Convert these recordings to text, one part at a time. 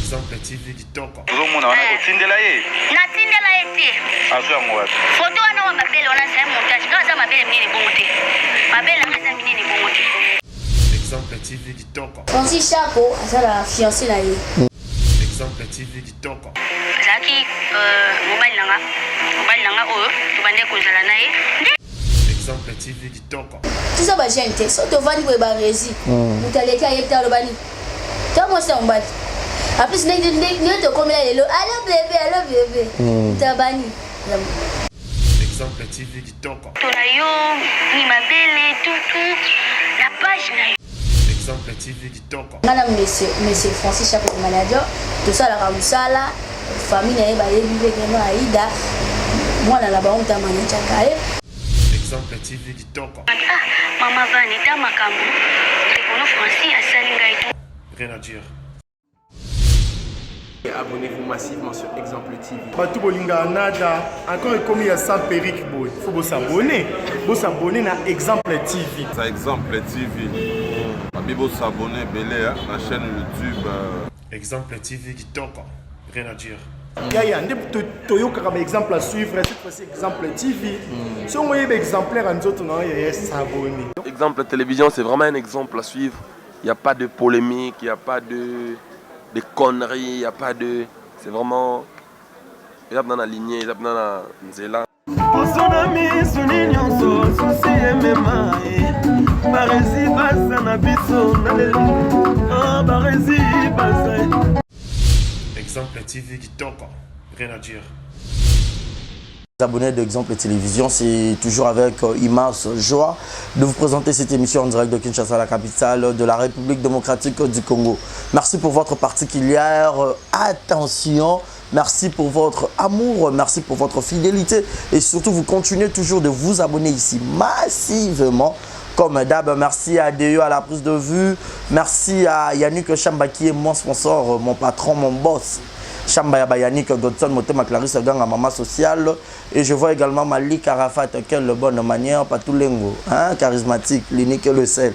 Exemple TV kitoko. Ozomona wana otindela ye? Natindela ye te. Azwi yango wapi? Foto wana wa mabele wana c'est un montage. Nga aza mabele minene bongo te. Mabele nanga eza minene bongo te. Exemple TV kitoko. Francis Chako aza na fiancé na ye. Exemple TV kitoko. Azalaki euh, mobali na nga. Mobali na nga oyo tobandaki kozala na ye. Nde Exemple TV kitoko. Toza ba jeune te. So tovandi boye ba resi. Moto aleki ayebi te aloba nini. To mwasi na mobali. En plus ndenge ndenge tokomela lelo allo bébé allo bébé. Moto abani. Exemple TV kitoko. To na yo ni mabele tutu na page na yo. Exemple TV kitoko. Nga na monsieur monsieur Francis Chako le manager tosalaka mosala famille na ye bayebi mpe keno Aida mwana na bango moto amanajaka ye. Exemple TV kitoko. Ah, mama Vani, ta makambo. Ndeko no Francis asali ngai tout. Rien à dire. Abonnez-vous massivement sur Exemple TV. Bato bolingaka nada encore ekomi ya sans perruque boye faut bosabone bosabone na Exemple TV. Ça Exemple TV. Babi bosabone ebele na chaîne YouTube. Exemple TV kitoko. Rien à dire. Yaya nde toyokaka ba exemple à suivre cette fois-ci Exemple TV. Soki oyeba exemplaire ya nzoto na yo yaya s'abonner. Exemple télévision c'est vraiment un exemple à suivre. Il n'y a pas de polémique, il n'y a pas de conneries, il n'y a pas de... C'est vraiment... Eza na lignée, eza na nzela. Poso na miso ni nyonso susi emema ye baresi baza na biso na lelo ah, baresi baza. Exemple TV kitoko. Rien à dire. Les abonnés d'Exemple Télévision, c'est toujours avec immense joie de vous présenter cette émission en direct de Kinshasa, la capitale de la République démocratique du Congo. Merci pour votre particulière attention, merci pour votre amour, merci pour votre fidélité et surtout vous continuez toujours de vous abonner ici massivement. Comme d'hab, merci à DE à la prise de vue, merci à Yannick Chamba qui est mon sponsor, mon patron, mon boss. Chamba Yaba Yannick Godson, Motema Clarisse Ganga, maman sociale. Et je vois également Malik Arafat, quelle bonne manière, Patoulengo, hein, charismatique, l'unique et le sel.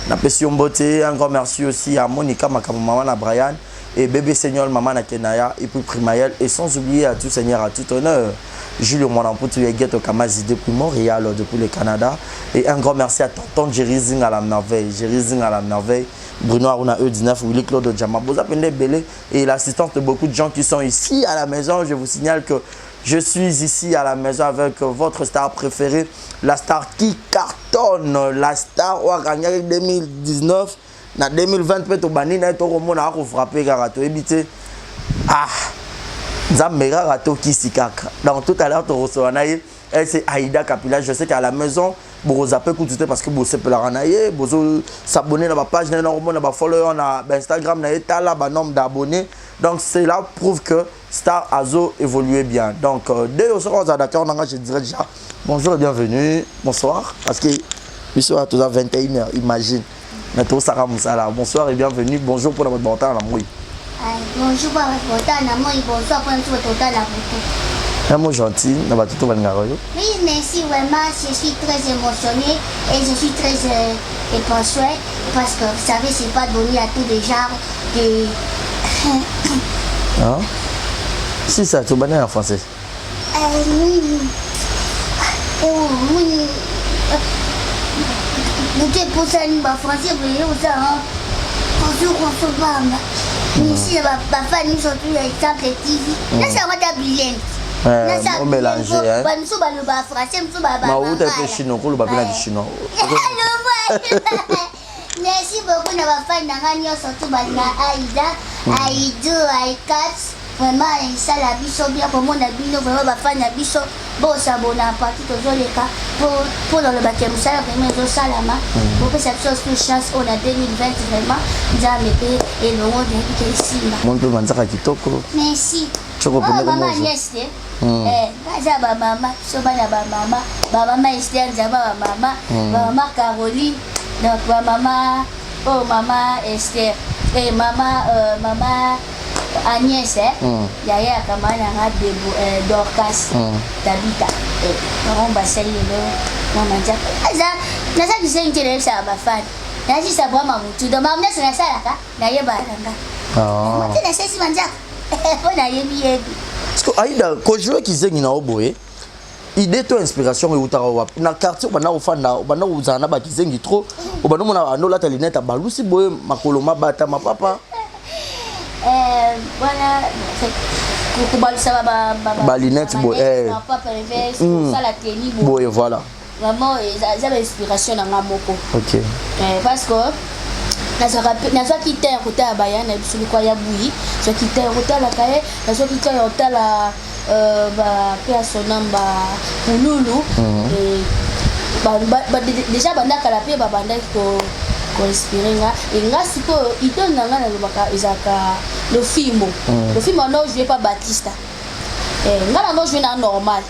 Napesi mbote, un grand merci aussi à Monica Makamou, maman à Brian, et bébé Seigneur, maman à Kenaya, et puis Primaël, et sans oublier à tout Seigneur, à tout honneur, Julio Monamputu et Ghetto Kamazi depuis Montréal, depuis le Canada. Et un grand merci à tonton Jerry Zing à la merveille, Jerry Zing à la merveille, Bruno Aruna E19, Willy Claude Djama, Boza Pende Belé, et l'assistance de beaucoup de gens qui sont ici à la maison. Je vous signale que je suis ici à la maison avec votre star préférée, la star qui cartonne, la star Wakanya 2019, na 2020 peut tobandi na ye tokomona akofrappe kaka toyebi te ah nzambe kaka tokisi kaka. Donc tout à l'heure tokosola na ye, elle c'est Aïda Kapila. Je sais qu'à la maison bokozape kutu te parce que bosepelaka na ye, bozosabonner na bapage na ye, nakomona bafollower na bainstagram na ye, tala banombre d'abonnés. Donc cela prouve que Star Azo évolue bien. Donc dès au soir d'accord nanga, je dirais déjà bonjour et bienvenue, bonsoir, parce que biso toza 21h, imagine mais tosaka mosala. Bonsoir et bienvenue, bonjour pour la bonne na moi. Bonjour pour la na moi, bonsoir pour la na Un mot gentil na bato to balingaka yo. Oui, merci vraiment, je suis très émotionnée et je suis très épanouie parce que vous savez, c'est pas donné à tous les genres de... Hein? Si ça, tu banais en français. Oui. Oui. Vous pour ça, français, vous ça, hein. Bonjour, bonsoir, Merci, ma famille, surtout l'exemple TV. Là, ça va être bilingue. O mélange hein. Bamisu baloba français, mosusu mauta mpe chinois, koloba mpe na chinois. Merci beaucoup na bafani na nga nyonso tu balinga Aida, Aidu, Aikat. Vraiment esala biso bien komona bino, vraiment bafani na biso bosabona partout tozoleka mpo nalobaki ya mosala vraiment ezosalama. Bopesa biso su chance oyo na 2020, vraiment Nzambe mpe elongo nayebi ke esimba. Moni mpe manzaka kitoko. Merci. Choko mama Agnès te baza bamama, biso bana bamama, bamama Ester Nzamba, bamama, bamama Caroline, donc bamama oyo mama Ester e mama mama Agnès, yaya ya camarade nanga Debo, Dorcas, Tabita, bango basali lelo mama Nzaka. Naza bisengi te, nayebisaka bafani nazisa bwama motu, donc makambo nyonso nasalaka nayebaka na nga. Ah. Te nasesi manzaka mpo nayebi yebi. Parce que Aïda, kojouer kizengi na yo boye, idée to inspiration eutaka wapi? Na quartier obanda kofanda, obanda kozala na bakizengi trop, obanda omona banda olata lunette abalusi boye, makolo mabata mapapa. Euh, wana kobalisa ba lunette boye, eh. papa inverse, kosala teni boye. Boye, voilà. Vraiment eza ba inspiration na nga moko. Ok. Eh, parce que nazwaki te ya kotala baya na biso lokwa ya buyi, nazwaki te ya kotalaka ye, nazwaki te ya kotala ba pe ya sonam ba pululu. Déjà banda kala mpe babandaki koinspire nga. E nga sikoyo idole na nga nalobaka ezalaka Lofimbo. Lofimbo wana ojoue pa Batista. Nga na ojoue na normal,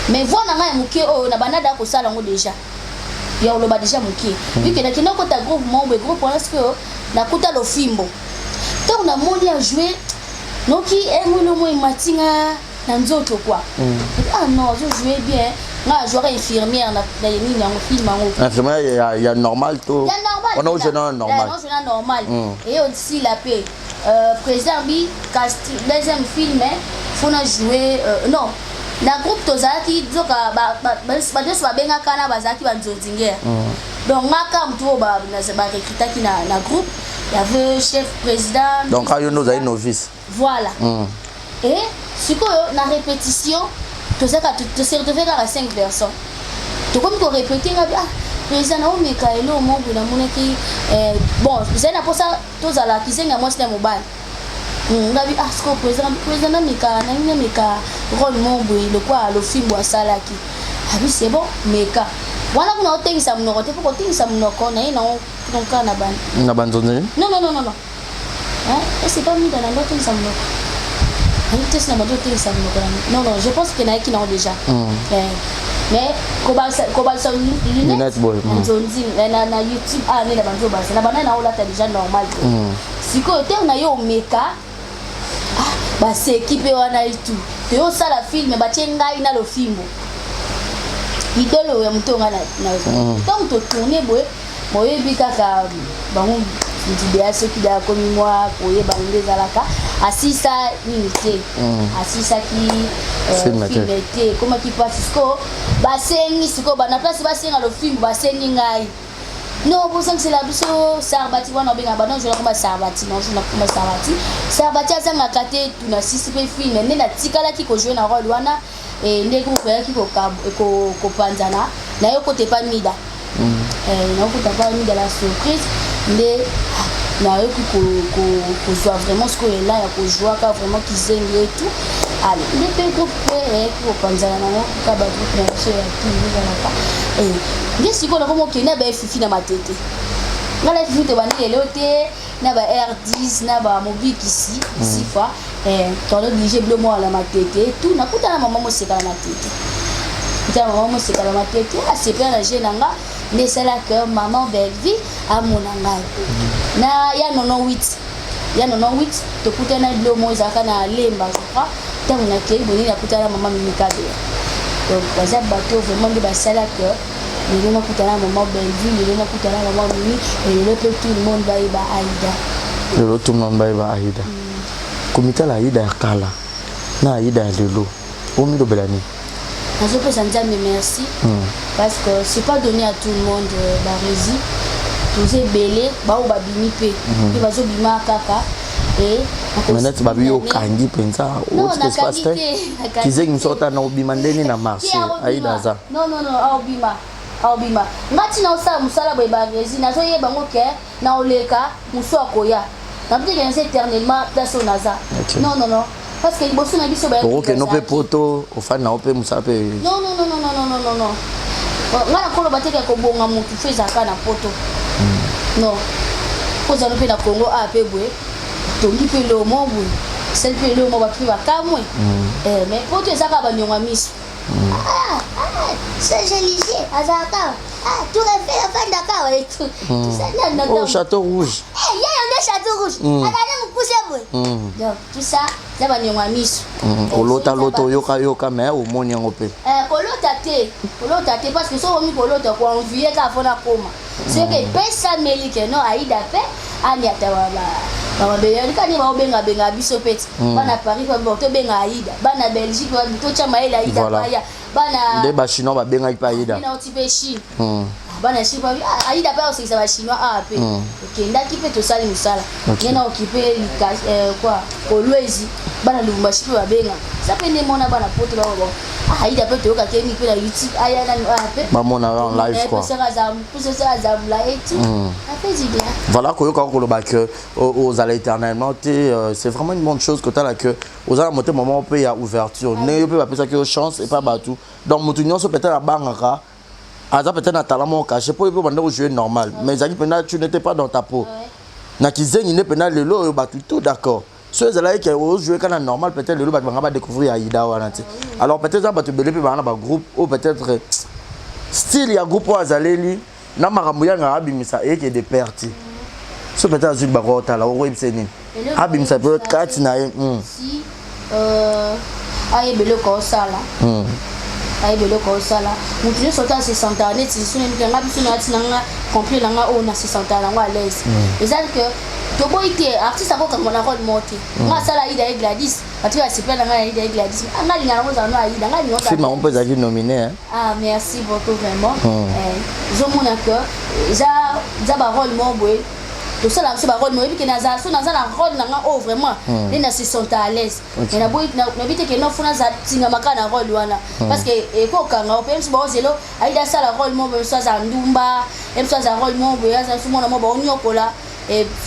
mais voix na nga ya moke oyo na banda da kosala yango déjà ya koloba déjà moke, vu que nakende okota groupe moko boye. Groupe wana sikoyo nakuta Lofimbo. Ntango namoni ajoue, noki engwilo mo emati nga na nzoto quoi. Ah non, azojoue bien. Nga ajouaka infirmière na nini yango, film yango. Infirmière ya normal to? Ya normal. Wana ojoue na normal? Ojoue na normal. Eye osila mpe président bi deuxième film faut na jouer non, na groupe tozalaki nzoka bato nyonso babengaka na bazalaki banzonzingere. Donc nga kaka motu oyo barecrutaki na groupe, y avait chef président. Donc ayo nde ozali novice? Voilà. Et sikoyo na répétition tozalaka, tose retrouve kaka 5 personnes. Tokomi korépéte, nga bi: "Ah président, naomeka eloko moko boye." Namonaki bon, ezali na mposa tozala kizenga mwasi na mobali. Nga bi: "Ah sikoyo président, président, nameka, nangi nameka rôle moko boye lokwa Lofimbo asalaki." Abi: "C'est bon, meka." Wana kuna otengisa monoko te, mpo kotengisa monoko naye nango kaka na bana. Na banzonzeli? Non, non, non, non, non. Hein? Et c'est pas mida na ndo otengisa monoko, nayebi te si na bandi otengisa monoko. Non, non, je pense que nayaki nango déjà. Mais kobalisa lunette boye. Nzonzi na YouTube, ah nde na bandi obalisa na banda na olata déjà normal. Sikoyo ntango na yo omeka, ah, baseki mpe wana etu toyosala film, batie ngai na Lofimbo, idole ya moto ngai. Ntango totourne boye, boyebi kaka bango ndidea, soki da akomi mwa koyeba ndenge ezalaka, asisa nini te, asisaki Film te. Film te, ekomaki mpasi. Sikoyo basengi, sikoyo na place basenga Lofimbo, basengi ngai: "Non, bozangisela biso Sarbati." Wana obenga bano jour nakoma Sarbati, non, jour nakoma Sarbati, Sarbati azangaka te. Tuna sisi mpe film nde natikalaki kojouer na rôle wana. Nde groupe eyaki kopanzana, nayoki epa Mida. Nayokuta pa Mida la surprise nde nayoki kozwa vraiment sikoyo ela ya kozwaka vraiment kizengi etu. Ale nde mpe groupe mpe eyaki kopanzana nango kaka bagroupe na biso ya kini ezalaka. Nde sikoyo nakoma okende na baefifi na Matete. Nga na Fifi tobandi lelo te, na ba R10 na ba Mobikisi sifa tono oblige bilo moko na Matete tu. Nakutana mama Moseka na Matete, kutana mama Moseka na Matete, asepela na jeu na nga. Nde esalaka mama Bellevie amona ngai na ya 98, ya 98 tokutana bilo moko ezalaka na Lemba, je crois. Ntango nakei bonini, nakutana mama Mimi Kabela. Donc baza bato vraiment nde basalaka lelo nakutana mama Bellevue, lelo nakutana mama Mimi, lelo mpe tout le monde bayeba Aïda. Lelo tout le monde bayeba Aïda. Komitala Aïda ya kala na Aïda ya lelo, omilobela nini? Nazopesa Nzambe merci, parce que c'est pas donné à tout le monde. Baresi toza ebele, bao babimi mpe mpe bazobima kaka. Mais neti babi okangi mpenza otika espace te, kizengi mosu ota na obima ndeni na marché, Aïda aza. Non, non, non, aobima, aobima. Nga ntina osala mosala boye, baresi nazoyeba ngo ke na oleka mosu akoya napeteke naza éternellement place oyo naza. Non, non, non, parce que liboso na biso okokende mpe poto, ofandi nango mpe mosala mpe. Non, non, non, non, non, non, non, non, nga nakoloba teke kobonga motu fo ezalaka na poto. Non, ozala mpe na Congo a mpe boye, otongi mpe eloko moko boye, osali mpe eloko moko, bato mpe bakamwe. Mais poto eza kaka baniongo ya miso. Champs-Élysées azalaka, Tour Eiffel afandaka awa et tout ça. Oh, Château Rouge. Yeyo nde Château Rouge, azali mokuse boye. Donc tout ça eza baniongo ya miso. Olotalota, oyokayoka, mais omoni yango mpe. Kolota te, kolota te, parce que soki omi kolota, koenvie kaka fo nakoma soki epesameli ke non, Aïda mpe aniata. Bamabele kani baobengabenga biso mpe ti bana Paris mpe tobenga Aida, bana Belgique totya mayele Aida paya bana nde Bachinois babengaki mpe Aida. Bina oti mpe Chine, bana Chine babi Aida mpe aosekisa Bachinois awa mpe okendaki mpe tosali mosala nde na okipe quoi Kolwezi, bana Lubumbashi mpe babenga sa mpe nde mona bana Poto bao Aida mpe toyokaki ye mingi mpe na YouTube, aya nani awa mpe bamona en live quoi. Saka azamula et tout, ça fait du bien. Voilà, koyoka koloba que ozala éternellement te, c'est vraiment une bonne chose kotala que ozala motema moko mpe ya ouverture, ndenge yo mpe bapesaki yo chance epa bato. Donc motu nyonso peut-être abangaka, aza peut-être na talent moko caché, mpo yo mpe banda kojouer normal, mais ezalaki mpenza tu n'étais pas dans ta peau na kizengi nde mpenza. Lelo oyo bato tout d'accord, so ezalaki ke ojouer kaka normal, peut-être lelo bato banga badécouvrir Aida wana te. Alors peut-être eza bato ebele mpe banga na bagroupe oyo, peut-être style ya groupe oyo azaleli na makambo yanga abimisa eyeke de père te. So peut-être azwi bako otala, okoyebisa nini abimisa mpe kati na ye? Si ayeba eloko osala, ayeba eloko osala, motu nyonso ata asesentaka neti so nga biso na ati nanga complet na nga oyo na sesentaka nango à l'aise. Eza ke toboyi te, artiste akokanga na rôle moko te. Nga asala Aida ye Gladys, bato oyo asepela na ngai na Aida ye Gladys, nga alinga nango ozala no Aida, nga alinga. Film yango mpe ezalaki nominé. Ah, merci beaucoup vraiment. Ozomona que eza barôle moko boye tosala biso, barôle moko oyebi ke naza so naza na rôle na nga oyo vraiment nde na se senta à l'aise, mais naboyi te ke no fo naza tingama kaka na rôle wana, parce que ekokanga o mpe biso baozelo Aida asala rôle moko boye, so aza ndumba ye, biso aza rôle moko boye, aza so mwana moko baonyokola.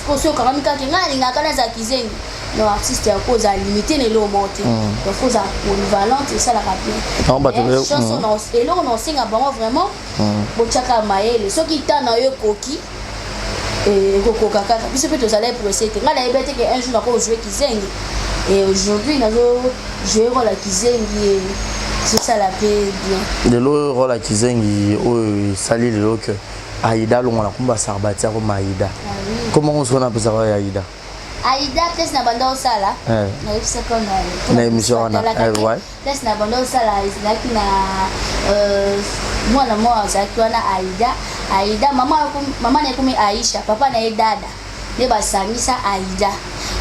Soki okangami kaka ngai nalingaka nazala kizengi, non, artiste ya kozala limité na eloko moko te. Donc faut ozala polyvalente, esalaka bien. Chanson eloko na osenga bango vraiment, botiaka mayele. Soki ta na yo ekoki, ekokoka kaka. Biso mpe tozala pressé te. Ngai nayebi te ke un jour nako jouer kizengi, et aujourd'hui nazo jouer rôle ya kizengi, ezosala mpe bien. Lelo rôle ya kizengi oyo esali lelo ke Aida alongwa na kombo Sarbati, akoma Aida. Comment osona apesaka ya Aida? Aida, place na banda osala, nayebisaka na émission wana. Place na banda osala ezalaki na mwana moko azalaki wana Aida. Aida, mama na ye komi Aisha, papa na ye dada, nde basangisa Aida.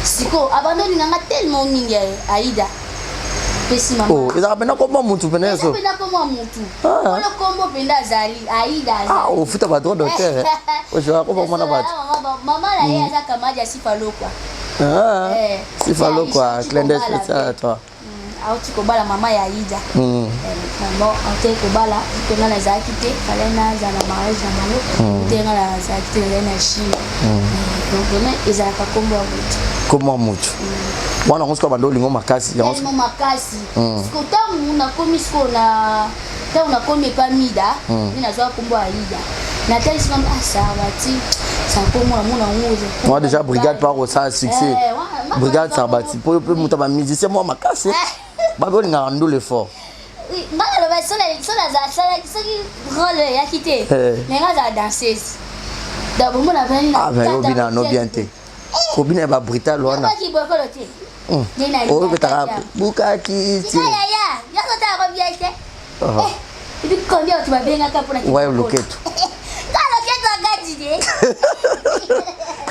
Sikoyo abanda olinganga tellement mingi. Aida pesi mama. Ezalaka mpena kombo mutu pena? Eza mpena kombo mutu mpona kombo mpenza azali Aida. Azali ofuta badroit d'auteur, ozwaka kombo mwana bato. Mama na ye aza camarade ya Sifa Lokwa. Sifa Lokwa, clin d'œil spécial à toi. Auti kobala mama ya Aida. Vraiment auti kobala mpe nga nazalaki te, fale nazala na mariage na bango te, nga nazalaki te, nazali na Chine. Donc vraiment ezalaka kombo ya motu. Kombo ya motu wana yango sikoyo banda olingo makasi. Yango makasi. Siko ntango nakomi, sikoyo na ntango nakomi epa Mida, nde nazwaka kombo ya Aida. Natalisi nga Sarbati sakomona mona ngo. Moi déjà brigade par osala succès, brigade Sarbati, po mpe moto ya bamusicien mwa makasi babe olingaka ndule fort. Nga naloba so nazala soki rôle eyaki te, mais nga azala danseuse, donc bomona. Ah, mais obina no bien te, kobina ya babrutal wana. Bokolo te. Oyo betaka bukaki. Ti yaya nyonso talako bien te. Epi combien bato babengaka mpona Ouais, loketo. Nga loketo akati te.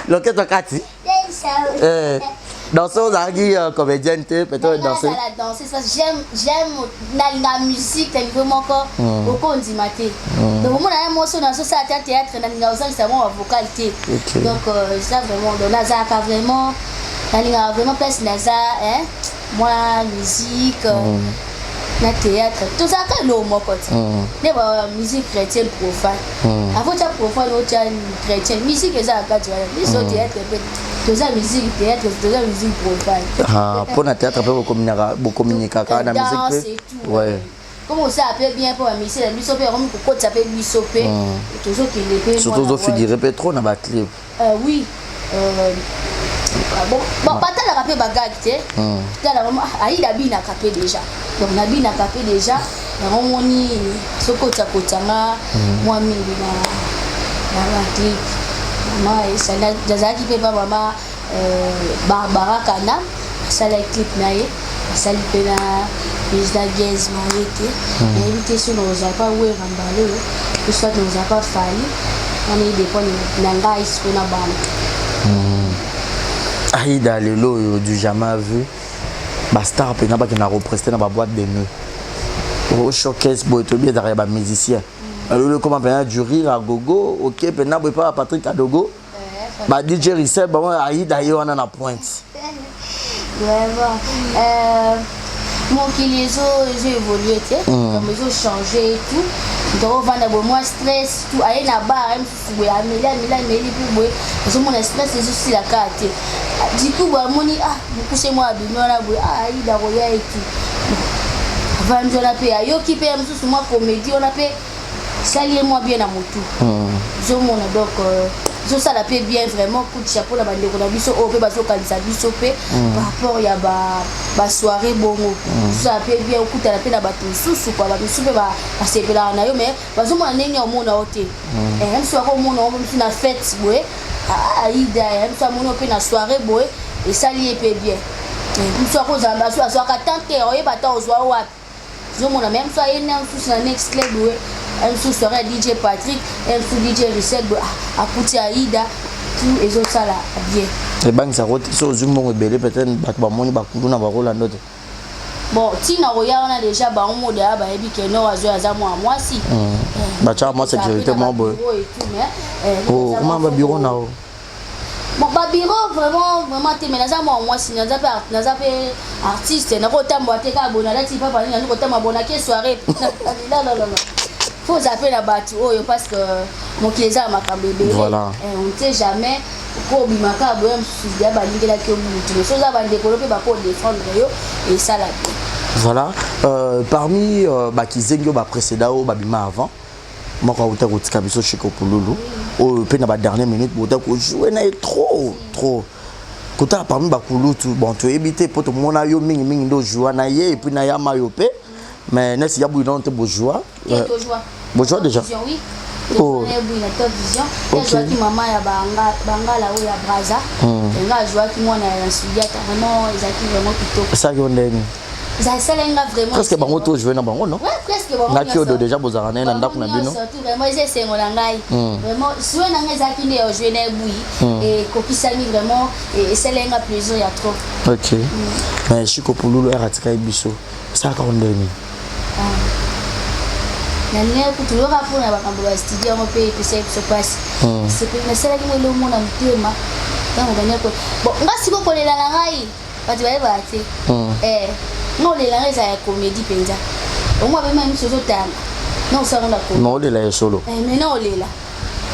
Loketo akati. Danse, ozalaki comédienne te, peut-être danse. Nazala danseuse parce que j'aime nalinga musique na niveau moko okondima te. Donc omona ye mwasi oyo nazosala ta théâtre, nalinga ozangisa mwa bavocal te. Donc eza vraiment, donc nazalaka vraiment, nalingaka vraiment place naza mwa musique na théâtre, tozalaka eloko moko te. Nde ba musique chrétienne, profane, avant tia profane, otia chrétien, musique eza na kati wana. Biso théâtre mpe toza musique théâtre, toza musique profane. Mpo na théâtre mpe bocommuniquaka na musique mpe, ouais. Comme osala mpe bien mpo bamisele na biso mpe yakomi kokotisa mpe biso mpe tozokende mpe. Surtout ozofigure mpe trop na baclip. Oui, bon, batalaka mpe bagag te, tala Aida abinaka mpe déjà, donc nabinaka mpe déjà. Yango moni soki otiakotanga mwa mingi na baclip, mama nazalaki mpe pa mama Barbara Kanda, asalaki clip na ye, asali mpe na président Gaz Maye te. Nayebi te so nakozala pa Wera mbala oyo, to soit nakozala pa Fali wana, edépend na ngai siko na bana. Aïda lelo oyo du jamais vu bastar mpenza bakenda kopreste na baboîte de nuit o showcase boye toyebi ezalaka ya bamusicien alolo ekoma mpenza du rire à gogo oke mpenza boye epa Patrick Adogo ba DJ Rissel bango Aïda ye wana na pointe. Vraiment. Mokili ezo ezo évolue te, comme ezo change et tout. Donc ovanda boye mwa stress tout aye na bar aye mosusu boye ameli ameli ameli mpe boye ozomona stress ezosila kaka te. Du coup boye amoni ah mokuse mwa abimi wana boye ah Aïda koya et tout. Avandi wana mpe ayoki mpe ya mosusu mwa comédie wana mpe esali ye mwa bien na motu. Ozomona donc ezosala mpe bien vraiment, coup de chapeau na bandeko na biso oyo mpe bazokanisa biso mpe par rapport ya basoirée bongo. Ezosala mpe bien okutana mpe na bato mosusu kua, bato mosusu mpe basepelaka na yo mais bazomona ndenge omona yo te. Mosusu akomona yo mosusu na fête boye, Aïda ya mosusu amoni yo mpe na soirée boye, esali ye mpe bien. Mosusu akozala azwaka temps te oyeba ata ozwa wapi, ozomona. Mais mosusu aye na mosusu na next club boye, mosusu soirée ya DJ Patrick, mosusu DJ Risel boye, akuti Aïda, tout ezosala bien. Ebangisaka te so ozwi mbongo ebele, peut-être bato bamoni bakulu na bakolanda te? Bon, ntina koya wana déjà bango mode aya bayebi ke no azwi aza mwa mwasi. Batiaka mwa sécurité mwa boye okoma babiro na o? Bon, babiro vraiment vraiment te, mais naza mwa mwasi, naza mpe artiste, nakotambola te kaka boye nalati papa nini, nandi kotambola boye nake soirée. Non, non, non, faut ozala mpe na bato oyo parce que mokili eza ya makambo ebele. On ne sait jamais ko obima kaka boye, mosusu ya balingelaki yo mutu, mais so oza bandekolo mpe bakodéfendre yo, esala bien. Voilà, parmi bakizengi oyo baprécéda, oyo babima avant, moko auta kotika biso, Chiko Pululu, oyo mpe na badernière minute bota kojouer na ye trop trop kotala parmi bakulutu. Bon, toyebi te mpo tomona yo mingimingi nde ojoua na ye et puis na yama yo mpe, mais nesi ya buyi nano te bojoua. Bojoua déjà? Oui. Oh. Na Top Vision azwaki mama ya bangala oyo ya Braza, nga azwaki mwana ya Nsudiata. Vraiment ezalaki vraiment kitoko. Esalaki yo ndenge? Esalaki nga vraiment. Presque bango to joué na bango, non? Ouais, presque bango. Ngaki oyo déjà bozalaka naye na ndako na bino. Surtout vraiment eza esengo na ngai. Vraiment souhait na ngai ezalaki nde ya jouer na ebuyi, ekokisami vraiment, esalaki nga plaisir ya trop. Ok, mais Chiko Pululu ere atikaki biso, esalaka yo ndenge? Nalingai kutu yoka mpona makambo ya studio yango mpe epesaki biso mpasi. Sepeli nasalaki ngo eloko na motema ntango bandaki. Bon, nga siko kolela na ngai bato bayebaka te. Nga olela ngai ezala ya comédie mpenza, omwa bema miso ozotanga na osango na comédie. Olela ya solo? Mais na olela.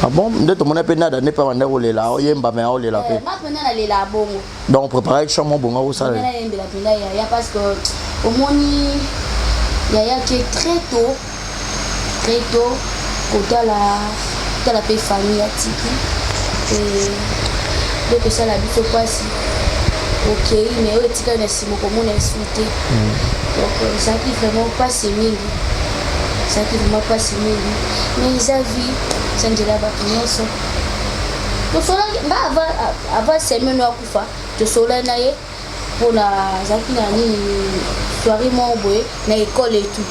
Ah bon, nde tomona mpe nada nde mpe banda kolela, oyemba me aolela mpe. Nga mpenza nalela bongo. Donc préparer chambre bongo kosala. Nayembela mpenza yaya parce que omoni yaya ke très tôt, très tôt, kotala kotala mpe famille atiki nde kosala biso mpasi. Okei, mais oyo etikali na nsima komona esu te. Donc ezalaki vraiment mpasi mingi, ezalaki vraiment mpasi mingi, mais eza vie, eza nzela ya bato nyonso. Tosolaki nga avant semaine oyo akufa, tosolaki na ye mpona azalaki na nini, soirée moko boye na école et tout.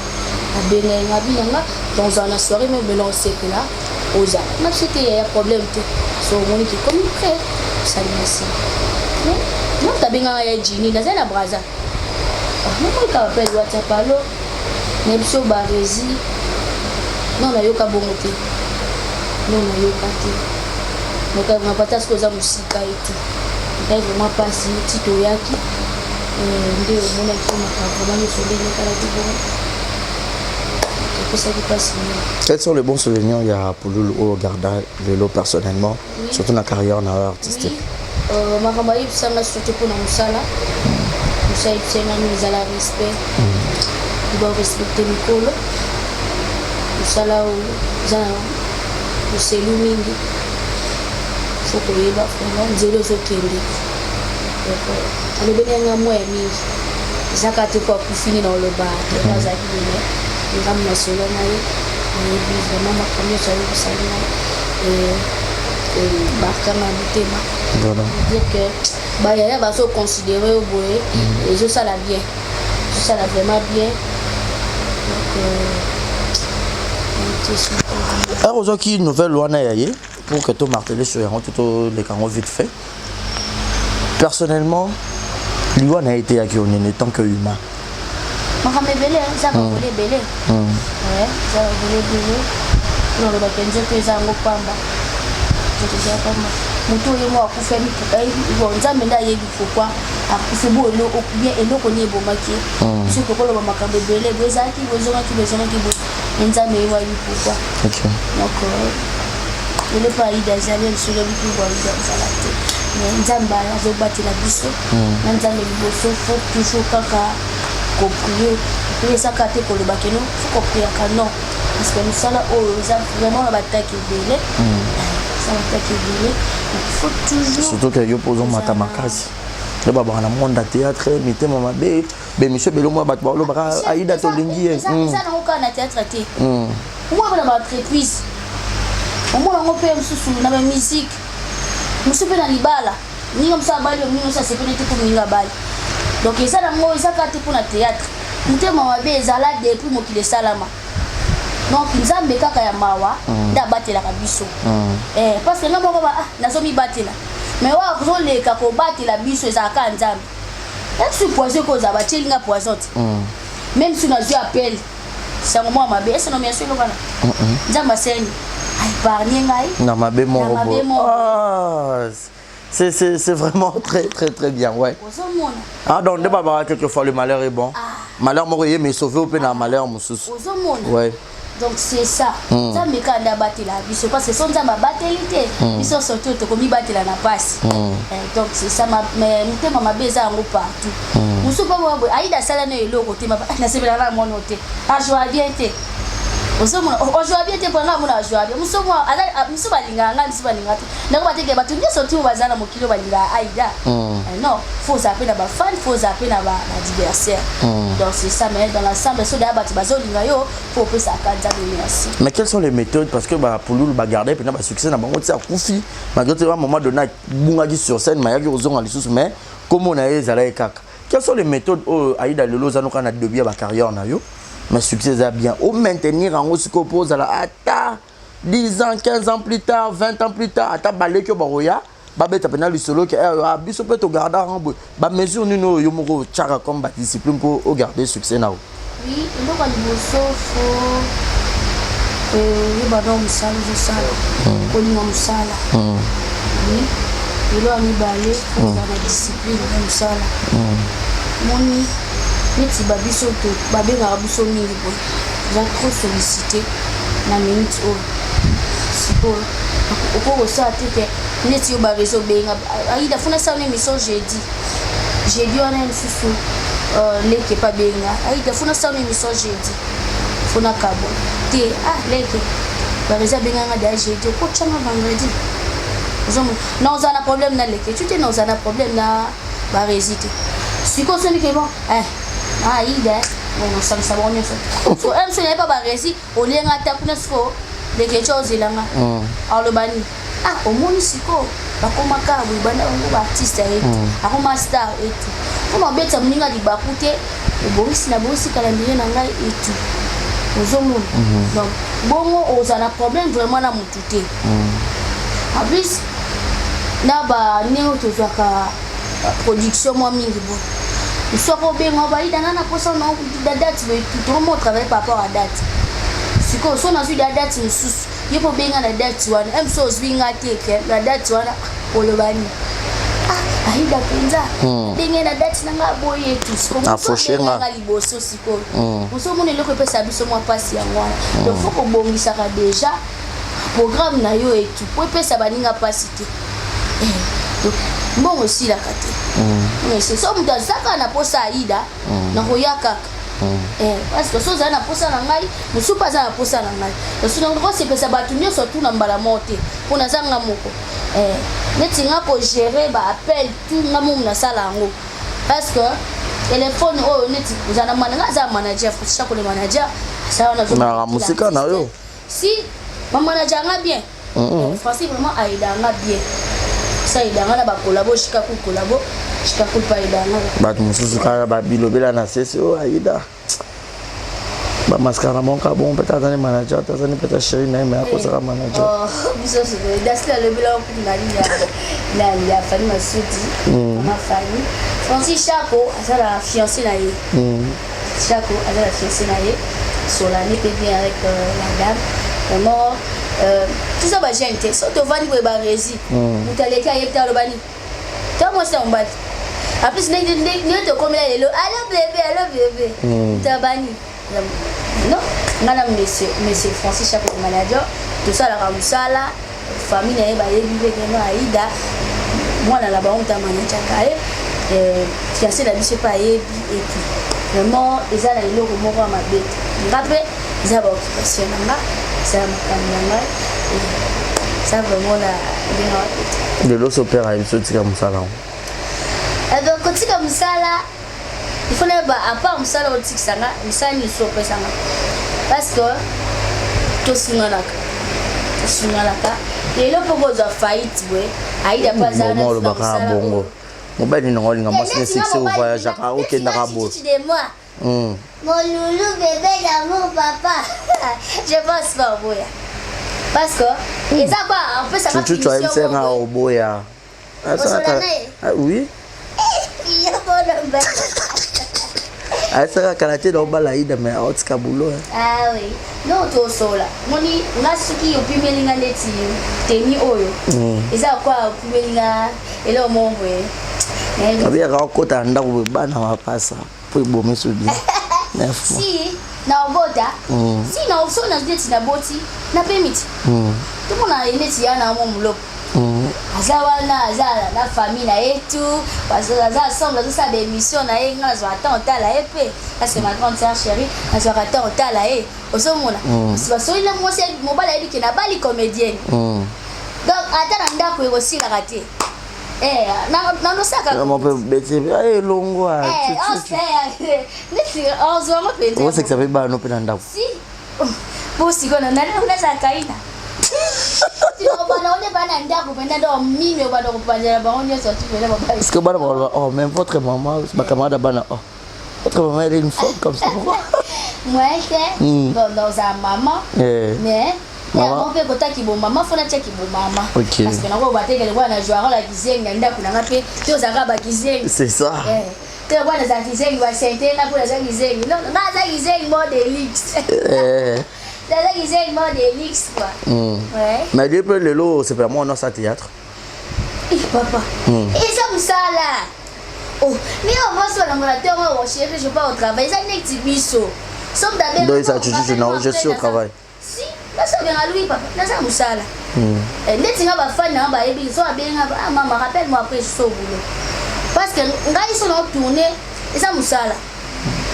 Abengai nga, abi na nga tozala na soirée moko boye na osepela ozala na biso te. Yaya, problème te, so omoni ke komi prêt osali na nsima moto abengaka ya Jini, nazali na Braza, namoyika appel WhatsApp, allo na biso baresi. Non, nayoka bongo te, non, nayoka te, nayoka pata soki oza mosika etu ekai vraiment mpasi. Ti toyaki nde omonaki makambo vraiment nyonso ndenge ekalaki bongo, epesaki mpasi mingi. Quels sont les bons souvenirs ya Pululu oyo garda lelo personnellement, surtout na carrière na yo artistique? Oui. Makambo ayebisanga surtout mpona mosala, mosala ayebisanga nini, ezala respect, barespecte mikolo, mosala oyo eza na moselu mingi, faut koyeba vraiment nzela ozokende. Donc alobeli yanga mwa ya mingi, eza kaka te po akufini na oloba te, azalaki bene ngambo na solo na ye, nayebi vraiment makambo nyonso ayebisaki ngai bakanga na motema. Dire que bayaya bazoconsidere yo boye, ezosala bien, ezosala vraiment bien. Donc heure ozwaki nouvelle wana ya ye, pour que tomartele sur yango te, toleka yango vite fait. Personnellement, liwa na ye eteyaki yo nini tant que humain? Makambo ebele, eza bavole ebele, eza bavole ebele. Mpona olobaka nzoto eza yango pamba, nzoto eza pamba. Moto oyo mo akufi, bon, Nzambe nde ayebi pourquoi akufi bo bien, eloko nini ebomaki ye. Soki tokoloba makambo ebele boye, ezalaki boye, ezongaki boye, ezongaki boye, mais Nzambe ye wayebi pourquoi. Donc lelo mpe Aida azali lisusu, lobi mpe bo Aida azala te, mais Nzambe azobatela biso na Nzambe liboso. Faut toujours kaka koprier. Prier eza kaka te koloba keno faut kopriaka, non, parce que mosala oyo eza vraiment na bataki ebele, eza bataki ebele, donc faut toujours Surtout que yo mpo ozomata makasi nde babaka na monde ya théâtre, mitema mabe, bémission ebele mwa bato balobaka Aida tolingi ye. Eza nango kaka na théâtre te. Omona mpe na baentreprise, omona yango mpe mosusu na bamusique, mosusu mpe na libala, ninga mosusu abali, moninga mosusu asepeli te mpo moninga abali. Donc eza nango, eza kaka te mpona théâtre. Motema mabe ezala depuis mokili esalama. Donc Nzambe kaka ya mawa nde abatelaka biso. Parce que nga moko ba nazomibatela, mais oyo azoleka kobatela biso ezalaka kaka Nzambe. Même si poison ekozala, batielinga poison te, même si nazwi appel sango mwa mabe, ese nomination elokana, Nzambe aseni aépargne ngai na mabe moko. Na mabe boye. Moko. Ah, c'est vraiment très très très bien, ouais. Ozomona. Ah, donc nde babaka quelquefois le malheur est bon. Malheur moko ye mais sauvé mpe na malheur mosusu. Ozomona. Donc c'est ça. Nzambe kaka nde abatela biso, parce que so Nzambe abateli te biso, surtout tokomibatela na pasi. Donc c'est ça. Mais motema mabe eza yango partout. Mosusu mpo boye Aida asala na eloko te, nasepelaka na mwana te, ajoua bien te. Ozomona, ojoua bien te, mpo nga amona ajoua bien. Mosusu mosusu balingaka ngai, mosusu balingaka te. Ndako bateke bato nyonso ti oyo baza na mokili oyo balingaka Aida. Non, faut ozala mpe na bafan, faut ozala mpe na baadversaire. Donc c'est ça. Mais dans l'ensemble, so daya bato bazolinga yo, faut opesaka Nzambe merci. Mais quelles sont les méthodes? Parce que bapululu bagarde mpena basuccès na bango ti akufi, malgré te moment donné abungaki sur scène, mayaki kozonga lisusu, mais kombo na ye ezalaki kaka. Quelles sont les méthodes oyo Aida lelo oza noka na début ya bacarrière na yo, mais succès eza bien, omaintenir yango sikoyo mpo ozala ata 10 ans, 15 ans plus tard, 20 ans plus tard, ata baleki oyo bakoya babeta mpena lisolo ke biso mpe togarda yango boye? Bamesure nini oyo yo moko otiaka comme badiscipline mpo ogarde succès na yo? Oui, eloko ya liboso, faut oyeba na mosala ozosala, kolinga mosala. Oui, eloko ya mibale, kozala na discipline na mosala. Moni neti babiso babengaka biso mingi boye, toza trop sollicité na minute oyo. Sikoyo okoki kosala te ke neti yo bareseau obenga Aida, funa sala émission jeudi, jeudi wana ye mosusu leke epa benga Aida, funa sala émission jeudi, funa kabo te. Ah, leke bareseau abenganga deya jeudi, okotyanga vendredi. Ozomona na ozala na problème na leke tu te, na ozala na problème na baresi te. Sikoyo soki ke bon, Aida, bon, osangisa bango nyonso so mso naye pa baresi olienga ata kuna. Sikoyo leke ti ozelanga, aloba nini? Ah, omoni sikoyo bakomaka boye, banda bango baartiste ya etu akoma star etu, mpona obetisa moninga libaku te. Obongisi, nabongisi calendrier na ngai etu, ozomona. Donc bongo ozala na problème vraiment na motu te. En plus na bandenge tozwaka production mwa mingi boye, soki obenga baida nga na posa na date boye, tokomo travailler par rapport à date. Sikoyo so nazwi da date mosusu, ye mpo obenga na date wana, m so ozwi nga te ke na date wana, oloba nini? Ah, Aida mpenza ndenge na date na nga boye etu. Sikoyo liboso, sikoyo moso omona eloko epesa biso mwa mpasi yango wana. Donc faut kobongisaka déjà programme na yo etu po epesa baninga mpasi te. Donc mbongo esilaka te. So moto aza kaka na posa Aida, nakoya kaka, parce que so ozali na posa na ngai, mosusu mpe aza na posa na ngai. So kosepesa bato nyonso tuna mbala moko te, mpo naza nga moko. Neti nga kogérer baappel tout, nga momu nasala yango, parce que telefone oyo neti oza na nga aza manager, chaque le manager asala. Wana mosika na yo. Si bamanager nga bien, Francis vraiment aida nga bien, sa aida nga na bakolabo Shikaku, kolabo Shikaku mpe aida nga. Bato mosusu kaka babilobela na sese oyo Aida. Bamaskara na bango kaka bongo, peut-être aza ni manager, aza ni peut-être chéri na ye, mais akozaka manager. Oh, biso sikoyo dasli alobela kutu na nini ya ya Fani Masudi, mama Fani. Francis Chako aza na fiancé na ye. Chako aza na fiancé na ye, solani mpe bien avec la dame. Vraiment, toza bajeune te. So tovandi boye, baresi moto aleki, ayebi te aloba nini. To mwasi na mobali, en plus ndenge tokomela lelo, allo bébé, allo bébé, moto abani. Non, nga na monsieur Francis Chako manager, tosalaka mosala. Famille na ye bayebi mpe keno Aida mwana na bango, moto amanajaka ye, fiancé na biso mpe ayebi. Et tout, vraiment eza na eloko moko ya mabe te. Nga mpe eza baoccupation na nga, eza makambo na ngai, eza vraiment na ndenge mabe te. Lelo so père ayebi so otika mosala yango? Donc kotika mosala, il faut nayeba à part mosala otikisa nga, mosala nini so opesanga, parce que tosunganaka, tosunganaka. Lelo mpo kozwa faillite boye, Aida mpo aza Moma olobaka bongo, mobali nango olinga mwasi ne succès, ovoyageaka, okendaka boye. Mon loulou, bébé d'amour, papa. Je pense pas oboya. Parce que, eza quoi, en fait, ça va. Chuchu ayebisanga oboya. Oui. Yo. Ayesaka kala te na obala Aida, mais aotika boulot. Ah oui. Non, tosola. Moni, nga soki opimeli nga neti teni oyo. Eza quoi, opimeli nga eloko moko boye. Abiyaka okota na ndako boye, bana mapasa mpo ebomi so bien. Si na obota, si na so na neti naboti, napemi ti tomona neti ya na mwa moloko aza wana, aza na famille na ye, tout aza ensemble, azosala baémission na ye. Nga nazwaka temps otala ye mpe, parce que ma grande sœur chérie, nazwaka temps otala ye. Ozomona basoli na mwasi, mobali ayebi ke nabali comédienne, donc ata na ndako ekosilaka te. Nanosaka mpe beti elongwa. Neti ozwango mpenza. Osekisa mpe bana mpe na ndako. Si, po sikoyo nazalaka ina bana onde bana ndako mpenza, donc mimi obanda kopanzela bango nyonso tu mpena babali. Parce que bana baloba: "Oh, mais votre maman", bacamarade bana, "Oh, votre maman, elle est une femme comme ça, pourquoi?" Moi te. Bon, naozala mama, mais yango mpe kotaki bomama, fo natiaki bomama, parce que nango batekele bwana na jouara la kizengi na ndako nanga mpe te, ozalaka bakizengi. C'est ça. Te, bwana azala kizengi, basente nga mpo naza kizengi. Non, nga aza kizengi mo de luxe, naza kizengi mo de luxe, quoi. Ouais. Mais lui mpe lelo osepela mwana osa théâtre? Eh, papa, eza mosala. Oh, mais mwasi balongola te ngo: "Oh chéri, je pars au travail." Eza neti biso. Donc eza chuchuchu na "je suis au travail". Si nasobenga lui: "Papa, naza mosala." Neti nga bafani nanga bayebi, so abenga: "Ah mama, rappelle moi après, je suis au boulot." Parce que ngai so na tourne, eza mosala.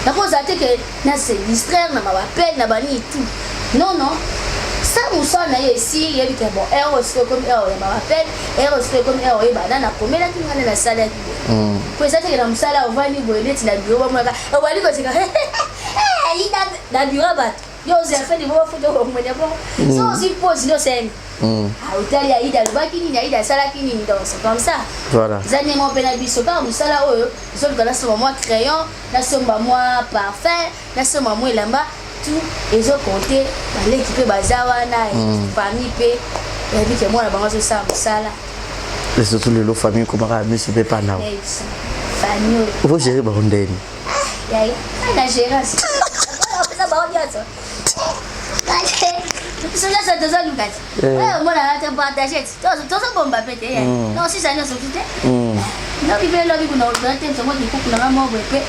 Nakozala te ke na se distraire na mabapele na banini tout. Non, non, sa mosala na ye esi yebi ke bon, heure oyo sikoyo ekomi heure ya baappel, heure oyo sikoyo ekomi heure oyeba na nakomelaki nga nde nasalaki boye. Po eza teke na mosala ovandi boye neti na bureau, bamonaka obali koseka na bureau, bato yo ozela fe libo bafuta okomona bongo. So ozwi pause nde osali, otali Aida alobaki nini, Aida asalaki nini. Donc c'est comme ça. Voilà. Eza ndenge moko mpe na biso kaka mosala oyo ezoluka nasomba mwa crayon, nasomba mwa parfum, nasomba mwa elamba, tout ezocompter. Baleki mpe baza wana, famille mpe oyebi ke mwana bango azosala mosala. Et surtout lelo famille ekomaka ya miso mpe pa nao. Famille oyo. Ogérer bango ndeni? Yaya, ngai na gérance eza bango nyonso. Biso nyonso tozoluka ti oyo omonaka te, partage ti tozobomba mpe te. Non, sisa nyonso tu te. Lobi mpe lobi kuna ozala te ntongo likuku nanga moko boye mpe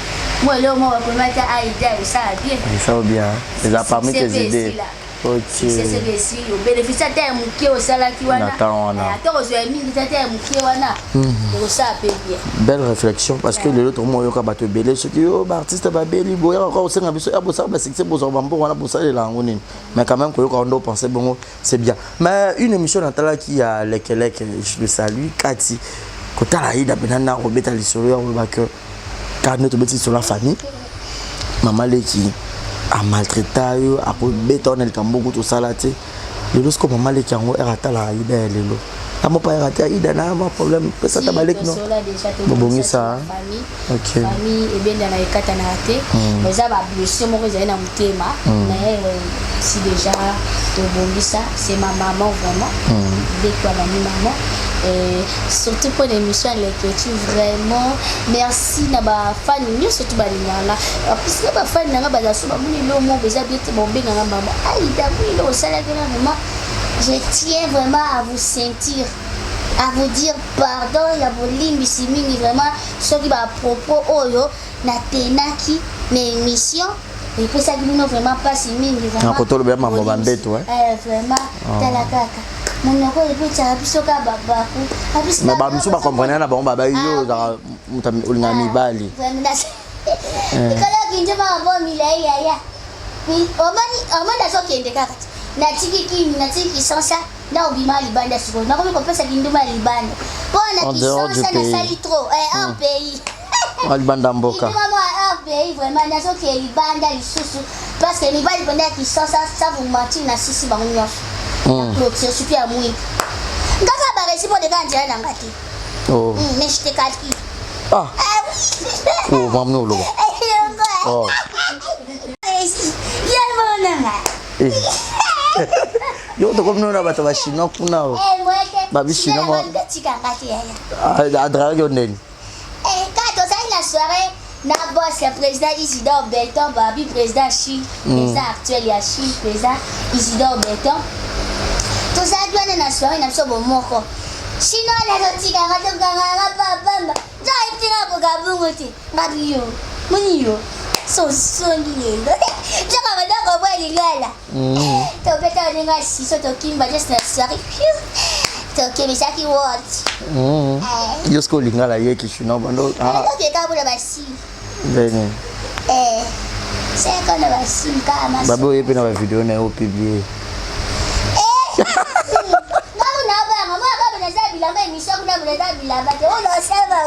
mo eloko moko bakomi ata Aida esala bien. Esala bien, eza parmi tes idées. Ok. Seseke esili, obénéficie ata ya moke osalaki wana. Na temps wana. Ata kozwa ya mingi te, ata ya moke wana ekosala mpe bien. Belle réflexion, parce que lelo tokomi oyoka bato ebele, soki yo baartiste babeli boyaka kaka kosenga biso ya bosala basuccès, bozwa bambongo wana, bosalela yango nini? Mais quand même koyoka ndo pense bongo, c'est bien. Mais une émission natalaki ya Lekeleke, je le salue, kati kotala Aida mpena na kobeta lisolo ya koloba ke kaka nde tobeti lisolo ya famille, mama leki amaltraita yo, akobeta wana likambo moko tosala te. Lelo siko mama leki yango ere atalaka Aida ya lelo. Amopayaka te Aida na ma problème pesa ta baleki no. Bobongisa. Ok. Famille ebendana ekatanaka te. Eza ba blessure moko ezali na motema. Mais si déjà tobongisa, c'est ma maman vraiment. Dès que ma maman. Et surtout pour l'émission Leketchou, vraiment merci na ba fan nyonso tu balingaka nga. Puisque ba fan nanga baza so bamoni lo moko eza bien te bobengaka mama. Aïda moni lo osalaki nga vraiment. Je tiens vraiment à vous sentir, à vous dire pardon ya bolimbisi mingi vraiment soki ba propos oyo natenaki na émission epesaki bino vraiment mpasi mingi. Na kotolobela mambo bambeto. Vraiment, tala kaka monoko epesaka biso kaka babaku. Mais bamisu bacomprendre na bango babai yo ozalaka moto olingaka mibali. Likolo kinje maka milai yaya, omoni omoni azokende kaka te. Natiki kini, natiki Kisansa na obima libanda. Sikoyo nakomi kopesa kinduma ya libanda mpo na Kisansa nasali trop hors pays. Libanda mboka. Kinduma moko hors pays vraiment. Nazokende libanda lisusu parce que mibali mpenza ya Kisansa, sans vous mentir, nasisi bango nyonso na clôture, surtout ya mwindu ngaka baresi mpo deka nzela na nga te. Mais je te calcule. Ah. Ah oui. Oh, mamno oloba. Oh. Yemonanga. Yo tokomi nona bato bachinois kuna o babi chinois adragaki yo ndeni. Kaka tozali na soirée na boss ya président Isidore Beton, babi président Chine, président actuel ya Chine, président Isidore Beton. Tozalaki wana na soirée na biso bomoko chinois, nazotikanga tokanganga papamba nzoka etinga koka bongo te. Ngabi yo moni yo sosongi lelo nzoka bandako bwa lingala tobeta ndenge asiso tokimba just na soirée tokebisaki word. Yo soki olingala yeki chinois bando. Tokeka mpona basili. Ndenge seka na basili kaka. Babe oye mpe na bavideo na ye opublie. Ngaku nabanga mwa kabe naza bilamba émission kuna naza bilamba te oyo osema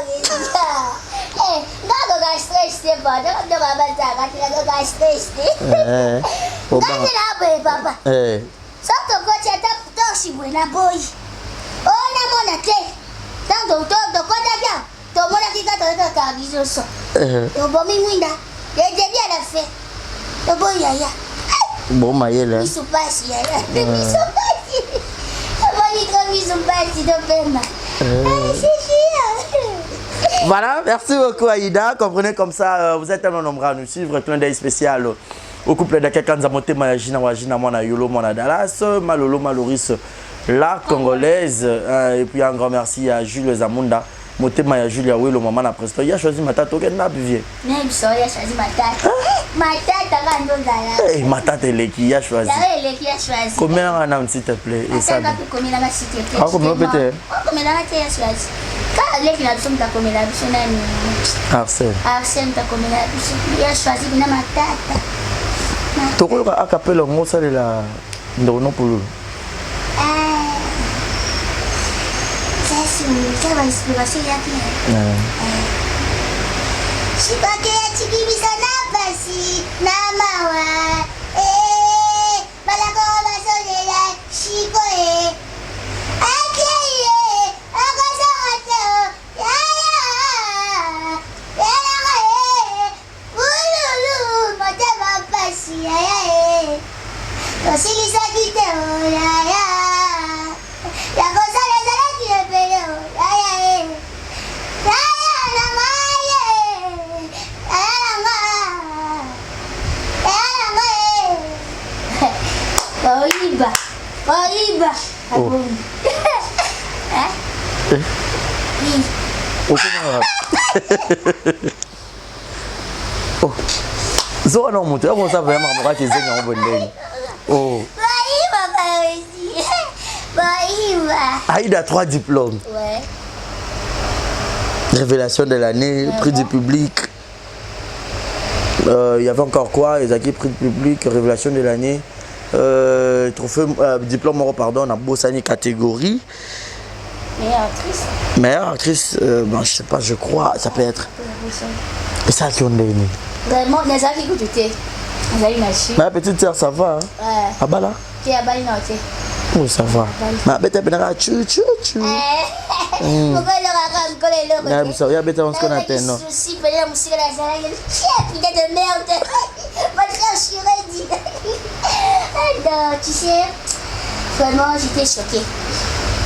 ngakoka stress te pardon ndoko bazaka te nakoka stress te ngaki na boye papa so tokoti ata torche boye na boyi oyo namona te. Ntango tokotaki awa tomonaki kaka kaka biso tobomi mwinda le début à la fin toboyi yaya. Bon mayele. Miso pasi yaya, miso pasi, tomoni tro miso pasi topema. Voilà, merci beaucoup Aïda. Comprenez comme ça, vous êtes tellement nombreux à nous suivre. Clin d'œil spécial au couple d'Akakanza Motema ya Gina Wajina Mwana Yolo Mwana Dallas, Malolo Maloris, la Congolaise. Et puis un grand merci à Jules Zamunda. Motema ya Julia Welo, maman na presto. Il a choisi Matata, ok, na vieux. Nayebi ya choisi Matata, Matata kaka ndozala. Hey, Matata eleki, il a choisi. Yango eleki ya choisi. Combien en a, s'il te plaît? Et ça. Atanga komelanga s'il te plaît. Ah, komela pe te. Okomelanga te ya choisi kaka leki na biso moto akomela biso nani? Arsène. Arsène moto akomela biso ya choisi bina Matata. Tokoyoka akapela ngo osalela ndeko no pululu. Eza bainspiration eyaki. Shibake atiki biso na pasi na mawa, balako bazolela shiko e akeye akozonga te o yaya elanga e ululu motema pasi yaya e tosilisaki te o yaya ya kosala ezalaki ebele o yaya e yaya na ngai ye yaya na nga yaya na ngai e oyiba oyiba abongi. Okoma oh zoka na moto yakosa vraiment makambo kaka ezenga yango boye ndenge oh. Bayiba baresi bayiba. Aïda, trois diplômes. Ouais. Révélation de l'année, prix du public. Il y avait encore quoi? Ezaki prix du public, révélation de l'année, trophée, diplôme moko, pardon, na bosani catégorie. Meilleure actrice. Meilleure actrice, bon, je sais pas, je crois, ça peut être. Esalaki yo ndenge? Vraiment nazalaki kutu te, nazali na Chine. Ma petite sœur, ça va, hein? Ouais. Abala. Te, abali na te. Oh, ça va. Ma beta beta chu chu chu. Mokolo kaka mokolo eloko. Na biso ya beta on se connaît non. Souci pele musika na zala putain de merde. Va te faire chier dit. Non, tu sais, vraiment j'étais choquée.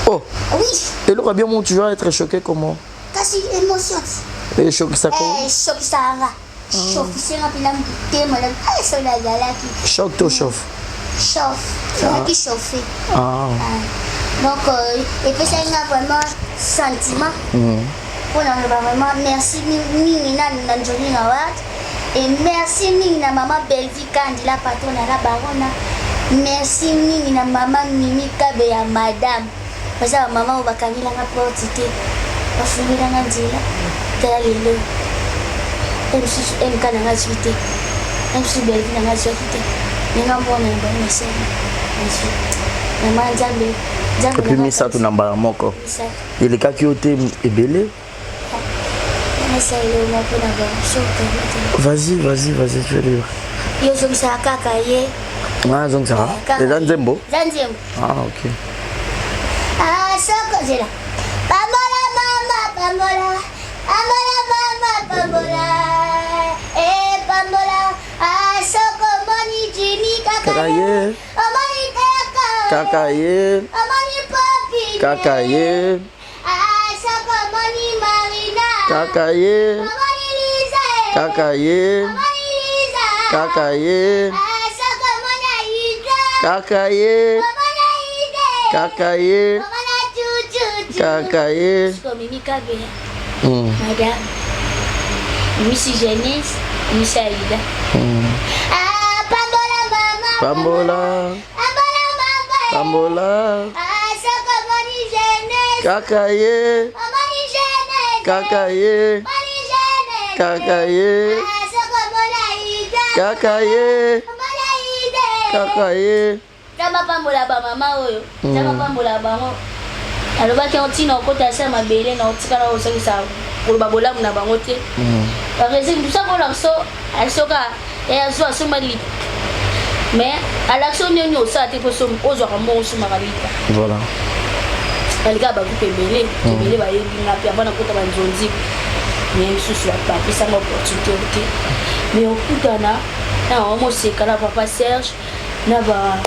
Oh. Oui. Et là bien mon tu vas être choqué comment? Kasi émotion. Et choqué ça comment? Eh, choqué ça nga. Chauffe nga pila motema na ah so nazalaki. Choc to chauffe. Chauffe. Nazalaki chauffé. Ah. Donc epesaki nga vraiment sentiment. Mpona loba vraiment merci mingi na na Johnny Award et merci mingi na mama Bellevue Kandi la patronne la barona. Merci mingi na mama Mimi Kabe ya madame. Baza ba mama oyo bakangelanga porte te, bafungelanga nzela tala lelo. Mosusu MK na nga azwi te, mosusu Bellevue na nga azwaki te, ndenge mwana na bango nasali azwi. Mama Nzambe, Nzambe epuis misato na mbala moko elekaki yo te ebele. Vas-y, vas-y, vas-y, tu es libre. Yo ozongisaka kaka ye. Nga nazongisaka eza nzembo. Eza nzembo. Ah, ok. Ah, soko zela. Pambola mama, pambola. Pambola mama, pambola. Eh, pambola. Ah, soko moni Jimmy kaka ye. Omoni kaka. Kaka ye. Omoni papi. Kaka ye. Ah, soko moni Marina. Kaka ye. Omoni Lisa. Kaka ye. Omoni Lisa. Kaka ye. Ah, soko moni Aida. Kaka ye. Omoni Aida. Kaka ye. Omoni Chuchu. Kaka ye. Soko Mimi Kabe. Madame. Mimi Jeunesse, Mimi Aida. Ah, pambola mama. Pambola. Pambola mama. Pambola. Ah, soko moni jeunesse. Kaka ye. Omoni jeunesse. Kaka ye. Omoni jeunesse. Kaka ye. Ah, soko moni Aida. Kaka ye. Omoni Aida. Kaka ye. Nzambe apambola bamama oyo. Nzambe apambola bango. Alobaki yango ntina okota se ya mabele na otikala ozongisa koloba bolamu na bango te. Barezi mosusu akola so asoka azwa asomba lipa. Mais alakisi yo nini osala te mpo ozwaka mbongo osomaka lipa. Voilà. Balika bagroupe ebele ebele bayebi nga mpe avant nakota banzonzi, mais misusu bapesanga opportunité te, mais okutana na mama Moseka na papa Serge na ba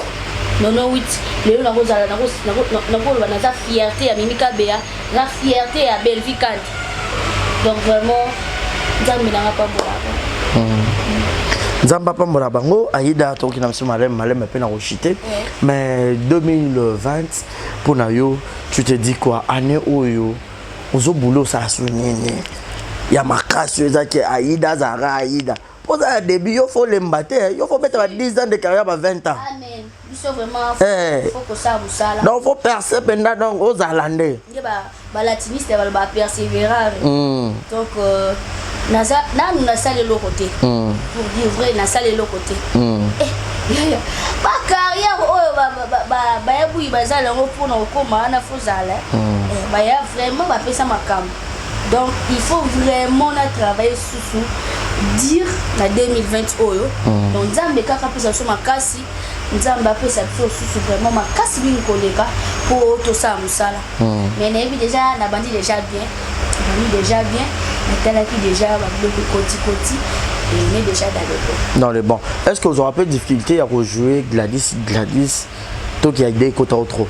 nono 8. Lelo nakozala nakoloba naza fierté ya Mimi Kabeya, naza fierté ya Bellevue Kandi. Donc vraiment Nzambe nanga pambolaka. Nzambe apambola bango. Aida, tokoki na biso maleme maleme mpe na kochite, mais 2020 mpona yo, tu te dis quoi? Année oyo ozobula, osala so nini ya makasi oyo ezaki Aida azalaka Aida? Mpo oza ya début, yo faut lemba te, yo faut beta ba 10 ans de carrière, ba 20 ans. Amen. Biso vraiment Eh. faut kosala mosala. Donc faut percer mpenza, donc ozala nde. Nde balatiniste baloba persévérare. Donc naza nanu nasala eloko te. Pour dire vrai, nasala eloko te. Eh, yaya, bacarrière oyo bayabuyi bazala yango mpona kokóma wana, fozala baya vraiment bapesa makambo. Donc il faut vraiment na travailler susu dire na 2020 oyo. Donc Nzambe kaka apesa biso makasi, Nzambe apesa biso susu vraiment makasi mingi koleka mpo tosala mosala. Mais nayebi déjà nabandi déjà bien, nabandi déjà bien, natalaki déjà babiloko kotikoti et déjà dans le bon. Dans le bon. Est ce que vous aurez un peu de difficulté à rejouer Gladys? Gladys toki Aida ekota o trop?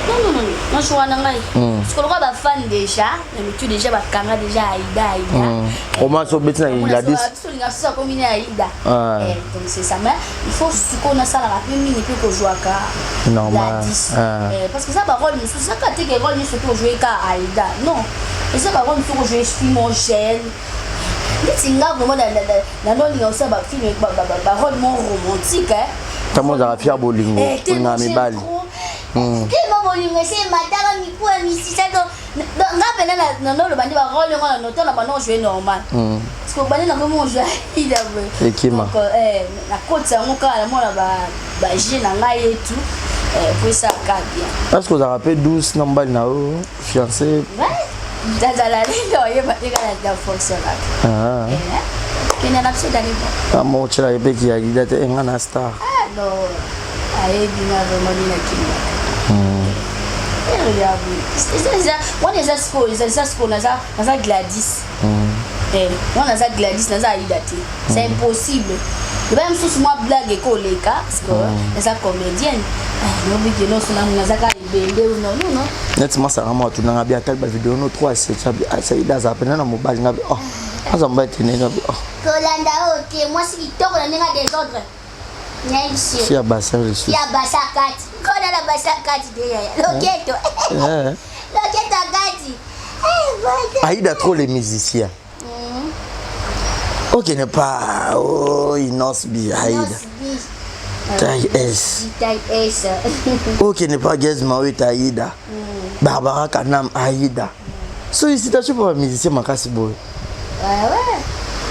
Non, non, non, non, najoua na ngai parce que lokola bafan déjà na mitu déjà bakanga déjà Aida, Aida. Oma so obeti na Gladys. Solinga susu akomi na Aida. Ah. Eh, donc c'est ça, mais il faut sikoyo nasalaka mpe mingi mpe kozwaka Normal. Gladys. Ah. Eh, parce que eza barole mosusu, ezaka te ke role nyonso te ojouer ka Aida, non, eza barole mosusu kojouer film jeune neti nga vraiment nanolinga kosala bafilm barole mo romantique, hein. Ntango ozalaka fier bolingo. Eh, olingaka mibali. Tellement bolingo esi emataka mikuwa misisa. Donc nga mpena nanoloba nde barole yango na noto na banda ojouer normal, parce que bandi nakomi ojouer Aida boye. Ekima. Donc nakotisa yango kaka namona baje na ngai et tout po esalaka bien. Est ce que ozalaka mpe douce na mobali na yo, fiancé? Nazala nde oyeba te kaka na fonctionnaka. Ah. Kende na biso dani bon. Amo otyela ye mpe ki Aida te, enga na star. Ah non. Ayebi nga vraiment nde nakendaka. Wana eza sikoyo, eza sikoyo naza Gladys. Wana naza Gladys, naza Aida te. C'est impossible. Loba mosusu mwa blague ekoleka parce que naza comédienne. Nobiki nyonso naza kaka ebende non non non. Neti masanga mwa atunanga bi atali bavideo no 3 7 abi Aida azala mpena na mobali nga bi oh aza mobali te ndenge abi oh. Kolanda oyo te, mwasi kitoko na ndenge ya desordre. Nayebi si. Si ya bassin lisusu. Ya bassin kati. Kona na bassin kati de yaya. Loketo. Loketo kati. Aïda trop les musiciens. Ok, n'est pas. Oh, Innoss'B, Aïda. Taille S. Taille S. Ok, n'est pas Gaz Mawete Aïda. Barbara Kanam Aïda. Sollicitation pour un musicien makasi boy. Ouais, ouais.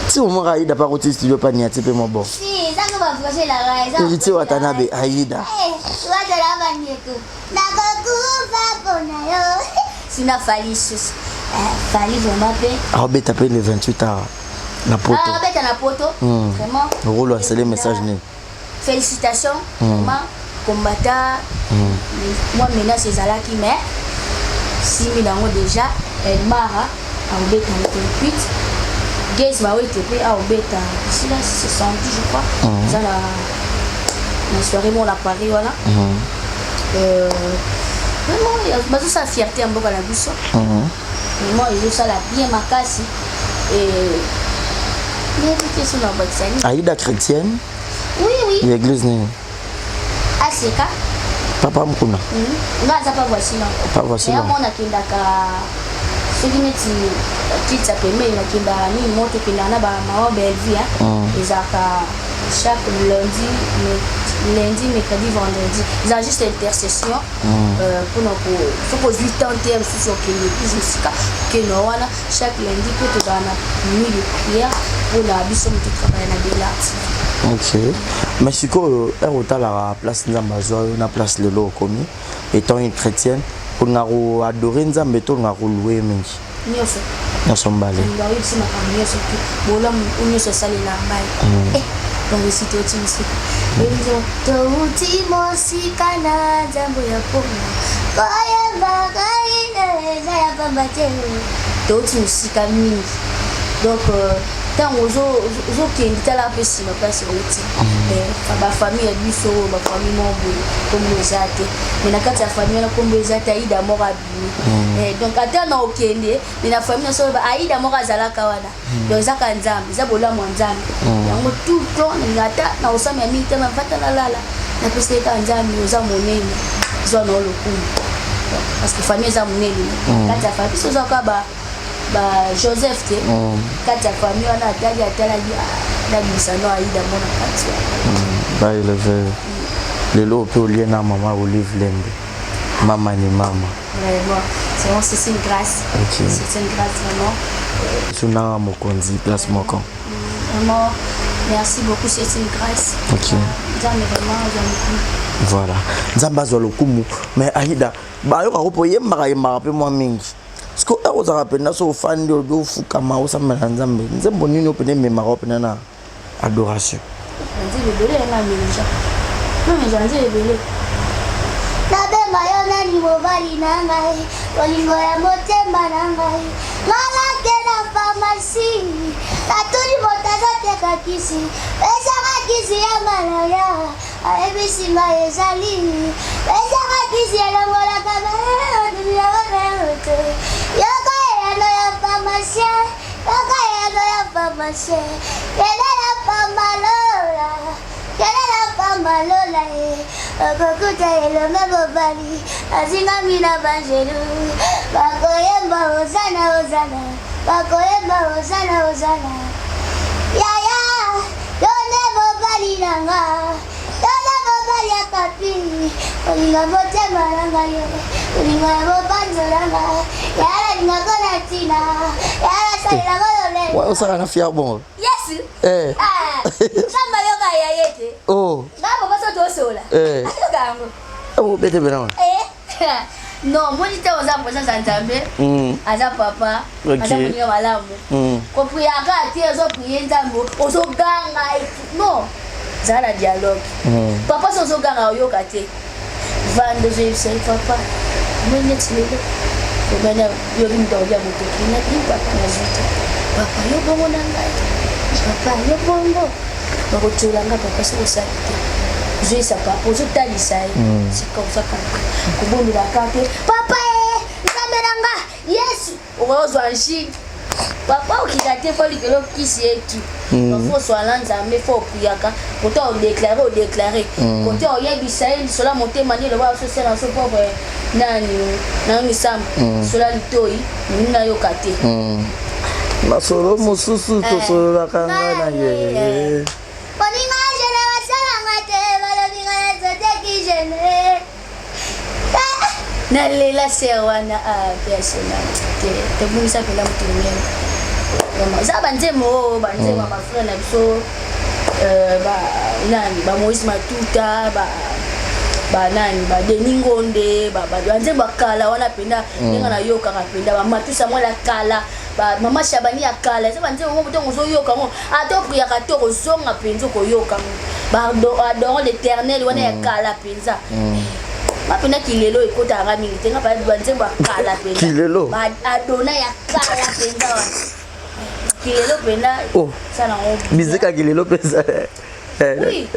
Si au moins Aïda par au studio pas niati pe mo bon. Si, ça que va projet la raison. Héritier Watanabe Aïda. Eh, Watanabe ndeko. Nakokufa pona yo. Sina Fally sus. Fally vraiment pe. Ah beta pe le 28 à na poto. Ah beta na poto. Vraiment. Rôle lancer message ni. Félicitations vraiment combattant. Moi menace ezalaki mais simi nango déjà Elmara aobeta le 28. Gaz Mawete pe aobeta ici là c'est samedi je crois. Ça la soirée mon à Paris voilà. Vraiment bazosala fierté ya mboka na biso. Vraiment ezosala bien makasi. Et nayebi te so na bakisa nini. Aïda chrétienne. Oui oui. L'église nini? Aseka. Papa Mkuna. Nga aza pa voici non. Pa voici non. Mona kendaka soki neti kiti ya pembeni nakendaka nini moto ekendaka na bamama Bellevue ezalaka chaque lundi, lundi, mercredi, vendredi. Eza juste intercession mpona soki ozwi temps te ya mosusu okende église mosika okende wana chaque lundi mpe tozala na nuit de prière mpona biso moto travaille na Bella TV. Ok, mais sikoyo ere otalaka place Nzambe azwa yo na place lelo okomi étant une chrétienne, olingaka koadore Nzambe to olingaka kolouer mingi? Nyonso. Nyonso mbale. Oyebisi makambo nyonso te bolamu nyonso esalela ngai. Donc esi touti mosika, touti mosika na nzambo ya pona koyemba ngai eza ya pamba te. Touti mosika mingi, donc ntango ozokende tala mpe nsima place outi, bafamille ya biso oyo bafamille moko boye kombo eza te, mais na kati ya famille wana kombo eza te, Aida moko abimi. Donc ata na okende mais na famille nyonso oyo Aida moko azalaka wana, donc ezaka Nzambe, eza bolamu ya Nzambe. Yango tout le temps nalinga ata na kosama ya mingi te, navata nalala napesa ye kaka Nzambe oza monene, zwa na lokumu, parce que famille eza monene. Kati ya famille biso oza kaka ba Joseph te, kati ya famille wana atali atalaki nabimisa no Aida mona kati wana. Baeleve lelo mpe olie na mama Olive Lembe, mama ni mama. Vraiment, c'est une grâce. Ok. C'est une grâce vraiment. Sunanga mokonzi place moko. Vraiment, merci beaucoup, c'est une grâce. Ok. Nzambe vraiment azwa lokumu. Voilà, Nzambe azwa lokumu. Mais Aida, bayokaka mpo yembaka yembaka mpe mwa mingi, parce que ere ozalaka mpenza so ofandi olobi ofukama osambela Nzambe, nzembo nini oyo pene ememaka o mpena na adoration? Nzembo ebele yanga ameja nameja nzembo ebele. Nabenga yo nani mobali na ngai, bolingo ya motema na ngai. Ngalake na pharmacie, natuni moto azoteka kisi, pesanga kisi ya malaria, ayebisi ngai ezali pesanga kisi elongolaka moto. Yoka eyano ya pharmacien, yoka eyano ya pharmacien, kende na pambalola, kende na pambalola ye, okokuta elonga mobali azingami na banjelu, bakoyemba ozana ozana, bakoyemba ozana ozana. Yaya, yo nde mobali na nga, yo nde mobali ya kapi, olinga motema na ngai yo, olinga ya mopanzo na nga, yaya nalingako na ntina, yaya nasalelako lolenge. Osaka na fier bongo. Yes. Eh. Nzambe ayoka ya ye te. Oh. Nga papa so tosola. Ayoka yango. Obete pena wana. Non, moni te oza présence ya Nzambe. Aza papa. Aza moninga malamu. Kopriaka te ozoprie Nzambe ozoganga non. Zala na dialogue. Papa so ozoganga oyoka te. Vanda ozoyebisa ye papa. Moi neti lelo. Omena yobi moto akolia motoki na bi papa nazwi te. Papa yo bongo na ngai. Papa yo bongo. Bakotiola nga papa soki osali te. Ozoyebisa papa ozotalisa ye. C'est comme ça kobondela kaka te. Papa e nzambe na nga Yesu. Okozwa angine papa okita te fo likolo kisi etu fo oswala nzambe fo opriaka kote odeklare odeklare kote oyebisa ye lisolo ya motema nde eloba ososala so propre nani nayo misambo lisolo ya litoi moninga nayoka te. Masolo mosusu tosololaka nga na ye. Moninga jene basalanga te, balobi nga nazoteki jene. Nalela ser wana personnel te, tobungisa mpenza motu monene vraiment. Eza banzembo oyo, banzembo ya bafrère na biso, nani, bamoïse Matuta, banani, badeni Ngonde, banzembo ya kala wana mpenza, ndenge nayokaka mpenza bamatusa mwana ya kala, mama Shabani ya kala. Eza banzembo moko ntongo ozoyoka yango, ata opriaka te, okozonga mpenza okoyoka yango, baadorant l'éternel wana ya kala mpenza. Nga mpenza kilelo ekotaka mingi te, nga banzembo ya kala mpenza. Kilelo? Adona ya kala mpenza wana, kilelo mpenza. Oh. Sala yango. Mizika kilelo mpenza. Oui.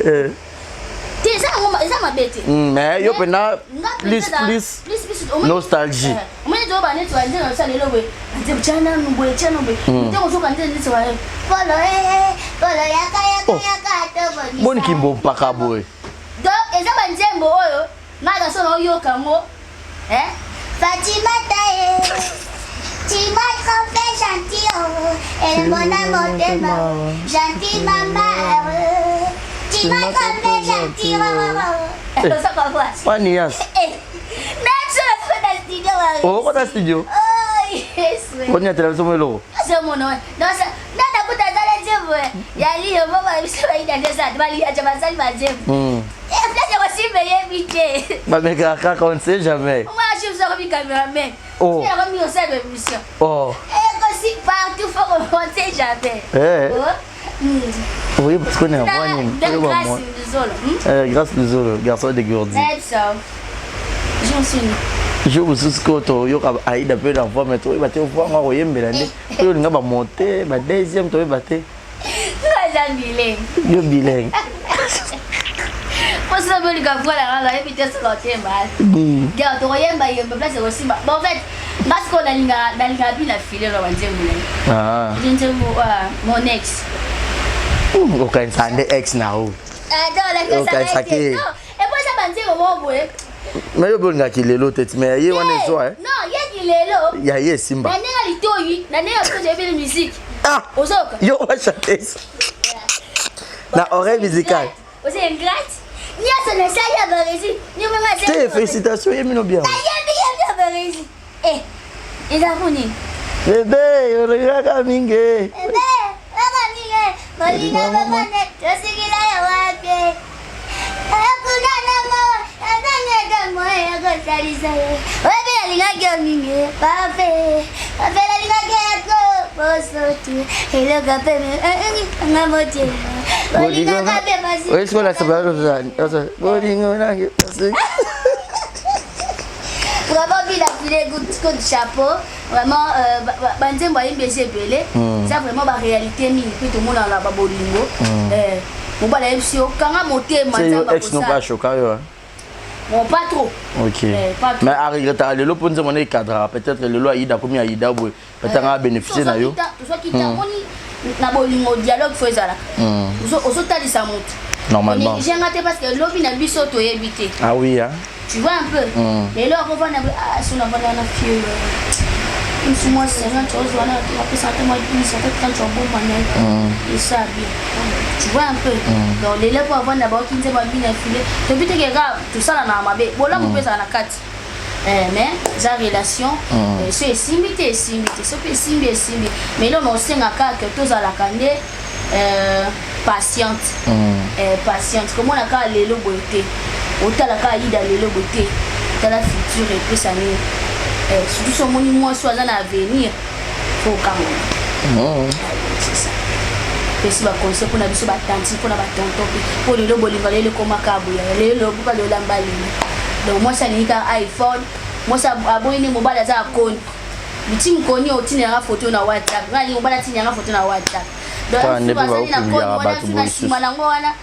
Te, eza yango eza mabe te. Mais yo mpenza Nga plus mpenza plus plus plus nostalgie. Omoni toyoba neti banzembo na biso lelo boye, banzembo tya nanu boye, tya nanu boye, ntango ozoka nzembo neti ba Polo eh, polo yaka yaka Oh. yaka tobongisa. Boni kimbompaka boye. Donc eza banzembo oyo nga na so naoyoka yango, eh? Fatima taye, tu m'as trop fait gentil, oh, et mon amour motema, gentil maman, tu m'as trop fait gentil, oh, oh, oh. Oza comprendre? Wani yas. Eh, naso na studio wa. Okota studio. Oh, yes. Onyatela biso mo eloko. Azomona wana nanakuta azala nzembo ya liyo mo biso bayina nde eza baliaja basali banzembo. Place ya kosimba eyebi te. Bamekaka kaka, on ne sait jamais. Moi je vous ai cameraman. Oh. Tu as remis au sein de l'émission. Oh. Et aussi partout, faut qu'on ne sait jamais. Eh. Oh. Oui, parce qu'on est en nini. De Grâce Luzolo. Grâce Luzolo, garçon de Gourdi. Ça. Je me suis Jour mosusu ko toyoka Aida mpe na voix, mais toyeba te voix ngo akoyembela nde oyo olinga bamonte ba deuxième, toyeba te. Nga bilingue. Yo bilingue. Mposa bolika voix na nga, nayebi te soki otema. Gars, tokoyemba yemba place ekosimba. Bon, en fait, nga sikoyo nalinga bina file na banzembo na ye. Ah. Nzembo mon ex. Okanisa nde ex na o. Ata Okanisaki. olakisaka epo eza banzembo moko boye. Mais yo bolingaki lelo te ti, mais ye wana ezwa eh. Non, yeki lelo. Ya ye esimba. Na ndenge litoyi, na ndenge biso toyebeli musique. Ah. Ozoyoka. Yo bachantese na oreille musicale. Oza ingrate, nyonso nasali ya baresi. Te, félicitation, ye mino bien. Nayebi yebi ya baresi. Eh, eza kuni. Bebe olingaka mingi. Ebe, kaka mingi, bolingo bamane, tosikila ya wapi? Ekuna nango, azangeta moye ya kosalisa ye. Oyebi nalingaki yo mingi, pape. Pape nalingaki yako bosotu. Eloko pe nga motema. Bolingaka pe basi. Oye sikoyo nasepela bolingo nange. Vraiment, bila file, coup de chapeau vraiment. Banzembo ayembi eza ebele, eza vraiment baréalité mingi mpe tomonaka na babolingo. Mobali ayebisi yo kanga motema. Yo Nzambe ex no akosala. bachoka yo, hein? Bon, pas trop. Ok. Eh, pas trop. Mais aregrettaka lelo mpo nzembo wana ecadraka peut-être lelo Aida akomi Aida boye, peut-être anga abénéficie na yo. Tozwaki ta moni na bolingo, dialogue fo ezalaka. Ozotalisa motu. Normalement. Onégligenga te parce que lobi na biso toyebi te. Ah oui, hein? Tu vois un peu. Lelo akovanda boye, ah, so navanda na fie mosu mwa 50, ozwa wana apesa ata mwa 10, ata 30, obomba na ye, esa bien, tu vois un peu. Donc lelo mpo avanda baoki nzembo abina file, tobi teke kaka tosala na mabe, bolamu mpe ezala na kati. Eh, mais eza relation. So esimbi te, esimbi te, so mpe esimbi, esimbi. Mais eloko na osenga kaka, tozalaka nde patiente. Patiente, komona kaka lelo boye te, otala kaka Aida lelo boye te, tala futur epesa nini. Surtout so omoni mwasi oyo aza na avenir, fo okangama. C'est ça. Pesi baconseil mpona biso batanti, mpona batonton mpe, mpo lelo bolingo lelo ekomaka boya, lelo lobuka lolamba lelo. Donc mwasi alingi kaka iPhone, mwasi aboyi nde mobali aza akoni bitimi koni otindelanga foto na WhatsApp. Ngai alingi mobali atindelanga foto na WhatsApp. Donc Tala nde mpe azali na koni baopubliaka wana bato su na boye nsima nango wana.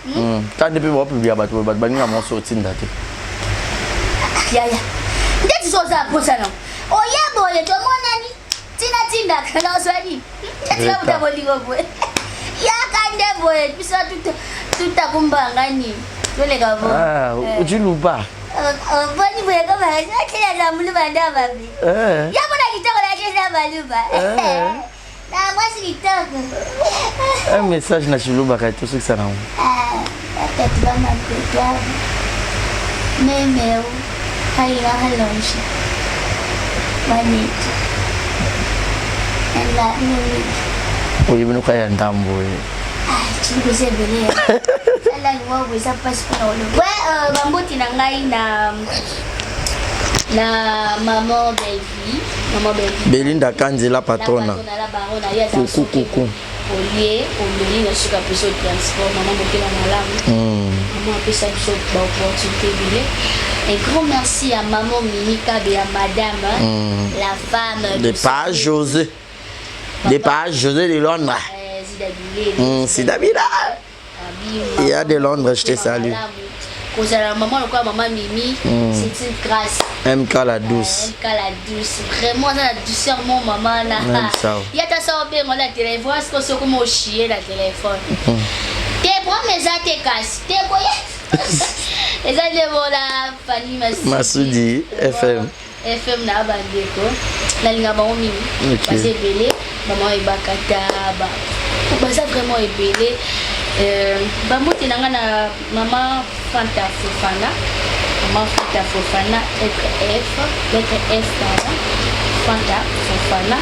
Tala nde mpe baopubliaka bato boye, bato balinga mwasi otinda te. Yaya, ndeti so oza posa nango, oya boye, tomonani ntina tindaka na ozwani ndeti babuta bolingo boye, yaka nde boye, biso tutakumbanga nini, toleka bo. Ah, uchiluba. Boni boye koma akila na muluba nda mabe. Eh. Ya mona kitoko na kesa baluba. Na mwasi kitoko. Un message na chiluba kati tosukisa nango. Ah, batatu bamapetwa memeu halinga halonje banetu ela nini. Oyebi noka ya ndambo ye. Chiluba eza ebele, alangi moko eza mpasi mpona koloba. Ouais, bambote na ngai na maman Belvi, maman Belvi. Belinda Kanzi, la patrona. La patronne, la baronne, ye aza. Kuku kuku. Olie omeli na suka biso transport, mama motema malamu. Maman apesa biso baopportunité ebele. Un grand merci à maman Mimi Kabe ya madame, la femme De pas José, de pas José de Londres. Zidabile. Sidabila. Il y a de Londres, je te salue. Kozala mama lokola mama Mimi, c'est une grâce. MK la douce. MK la douce, vraiment aza na douceur mo mama na. Même ça. Ye ata sa obengo na telefone, siko soki mo oshie na telefone te, problème eza te, kasi te koye eza nde bona Fani Masudi FM. FM na bandeko, nalinga bango mingi. Baza ebele, bama ebakata baza vraiment ebele. Bambote na nga na mama Fanta Fofana, mama Fanta Fofana, lettre F, lettre F, pardon, Fanta Fofana,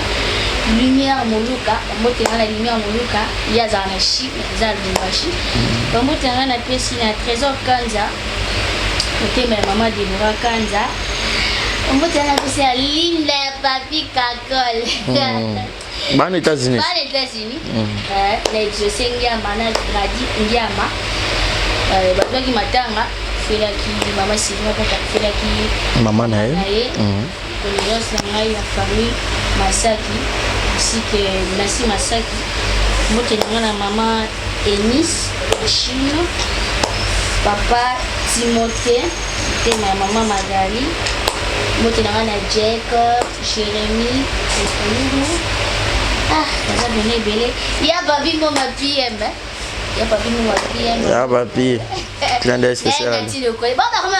Lumière Moluka. Bambote na nga na Lumière Moluka, ye azala na Chine, eza na Lubumbashi. Bambote na nga napesi na Trésor Kanza, motema ya mama Debora Kanza. Mbote na napesi ya Linda ya Papi Kakol. Bana États-Unis. Bana États-Unis, na Exaucé Ngiama na Gradi Ngiama. Bazwaki matanga, felaki mama Sylvia kaka, felaki mama na ye. Na ye. Condoléance na ngai ya famille Masaki ainsi que Nasi Masaki. Mbote na ngai na mama Enis Chine, papa Timothée, motema ya mama Magali. Mbote na ngai na Jacob, Jérémy Ekululu. Ah, baza bene ebele. Ya babi Mboma PM, eh? Ya papi Mboma PM. Ya papi, clin d'œil spécial.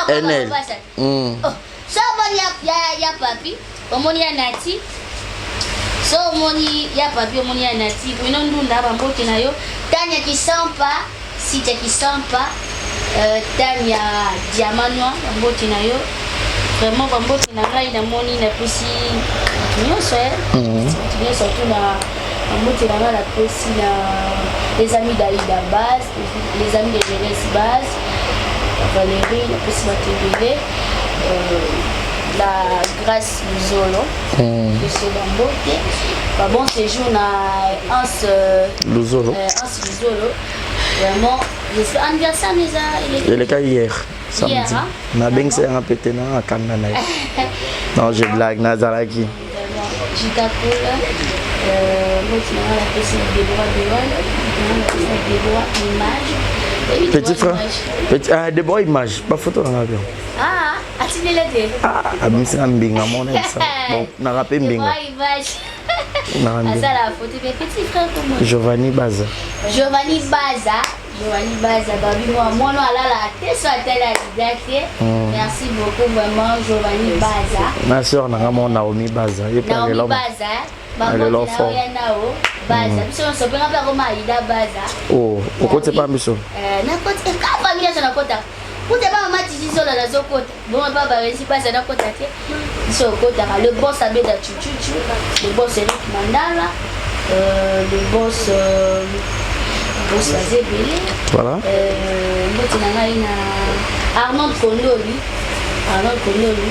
NL. Oh, so omoni ya papi, omoni ya Nati, so omoni ya papi, omoni ya Nati Bruno Ndunda, bambote na yo. Tania Kisampa, Sitia Kisampa, Tania Diamant Noir, bambote na yo vraiment. Bambote na ngai namoni napesi bato nyonso, bato nyonso tu na bambote na ngai napesi na les amis d'Aïda Base, les amis de jeunesse Base, Valérie, napesi bato ebele. La Grâce Luzolo, biso bambote, babon séjour na Anse Luzolo. Anse Luzolo, vraiment j'espère anniversaire eza Eleka hier samedi. Hier, hein? Nabengisa yanga mpe te, nanga akanda na ye. Non, je blague, nazalaki. Jika Kula, moti na nga napesi na Debora Bewan, nanga napesi na Debora Image. Oyebi Petit Deborah frère. Image? Petit, ah, Debora Image, bafoto nanga bien. Ah, atindela te. Abimisi na mbinga mona ebisa bon, nanga mpe mbinga. Deborah Image. Nanga mbinga. Asala foto mais petit frère comment? Giovanni Baza. Giovanni Baza, Giovanni Baza, babi mwa mwana alala te so atala alida te. Merci beaucoup vraiment Giovanni Baza. Na sœur nanga mo Naomi Baza, ye mpe Naomi alelo. Baza, Alelo bambote na fort. oya nao Baza. Biso nyonso mpe nga mpe akoma Aida Baza. Oh, okoti epa biso. Nakoti ka famille nyonso nakota. Kuta ba mama Titi Zola nazokota. Bongo ba baresi Baza nakota te. Biso okotaka le boss Abeda Chuchuchu, le boss Eric Mandala, le boss boss baza ebele. Voilà. Mbote na ngai na Arnold Kondoli, Arnold Kondoli,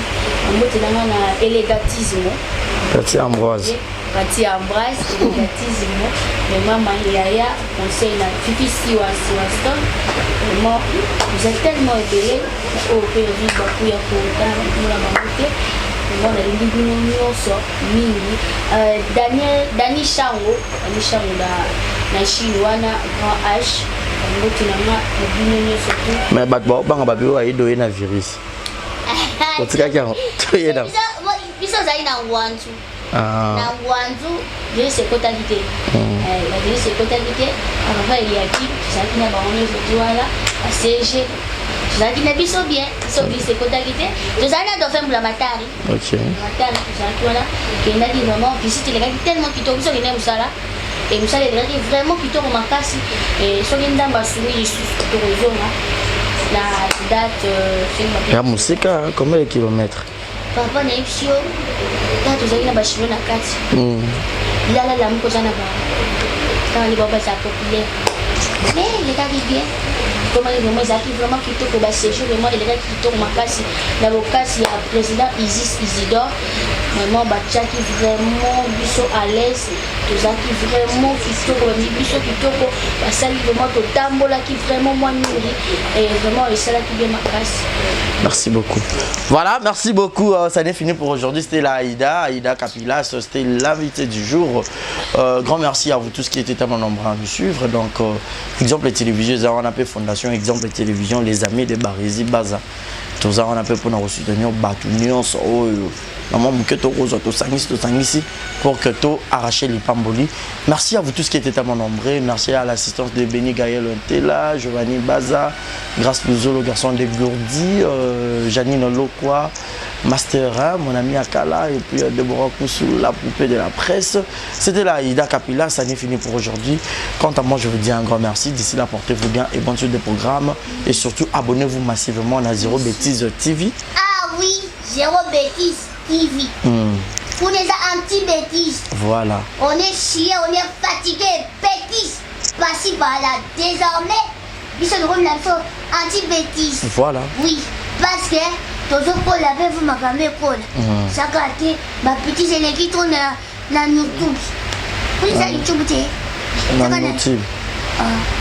mbote na ngai na Elegatisme. Petit Ambroise. Pati embrasse egatisme vraiment mayaya conseil na Fifi Siwa Siwa Stone vraiment vous êtes tellement ebele oyo mpe ozwi baku ya kotanga bakomona bango te. Vraiment nalingi bino nyonso mingi. Daniel Dani Shango, Dani Shango na Chine wana, grand H, mbote na nga na bino nyonso tu. Mais bato baobanga babi oyo ayebi oye na virus otikaki yango toye na Biso ozali na Ngwanzu. Ah. Na Ngwanzu virus ekotaki te. Ba virus ekotaki te. Papa Eliaki tozalaki na bango nyonso ti wana ba CG, tozalaki na biso bien. Biso virus ekotaki te, tozali na dauphin Mbula Matari. Matari tozalaki wana, kendaki vraiment visite elekaki tellement kitoko. Biso kendaki mosala e mosala elekaki vraiment kitoko makasi. E soki Nzambe asungi lisusu, tokozonga na date soki Ya mosika, combien de kilomètres? Papa, nayebisi yo, ta tozalaki na bachinois na kati. Lala lamuka, oza na bango kaka nde bao bazala populaire, mais elekaki bien. Komaki vraiment, ezalaki vraiment kitoko. Baséjour vraiment elekaki kitoko makasi na bokasi ya président Isis Isidore. Vraiment batiaki vraiment biso à l'aise, tozalaki vraiment kitoko, bamemi biso kitoko, basali vraiment, totambolaki vraiment mwa mingi et vraiment esalaki bien makasi. Merci beaucoup. Voilà, merci beaucoup. Ça n'est fini pour aujourd'hui. C'était la Aïda, Aïda Kapilas. C'était l'invité du jour. Grand merci à vous tous qui étaient tellement nombreux à nous suivre. Donc, Exemple Télévision, on appelle Fondation Exemple Télévision, les amis de Barési Baza. Tout ça, on appelle pour nous soutenir bato nyonso oyo. Maman moke tokozwa, tosangisi, tosangisi pour que to arracher lipamboli. Merci à vous tous qui étaient tellement nombreux. Merci à l'assistance de Benny Gaël Ntela, Giovanni Baza, Grâce Luzo, le garçon de Gourdi, Janine Lokwa, Master 1, mon ami Akala, et puis Deborah Koussou, la poupée de la presse. C'était la Aïda Kapila, ça n'est fini pour aujourd'hui. Quant à moi, je vous dis un grand merci. D'ici là, portez-vous bien et bonne suite des programmes. Et surtout, abonnez-vous massivement à Zéro Bêtise TV. Ah oui, Zéro Bêtise TV. Pour les anti-bêtises. Voilà. On est chié, on est fatigué, bêtises. Par-ci, par-là. Désormais, biso tokomi na biso anti-bêtise. Voilà. Oui, parce que tozokola mpe fu makambo ekola. Saka te bapetise eleki to na YouTube. Kuna eza YouTube te. Na Saka YouTube. Ah.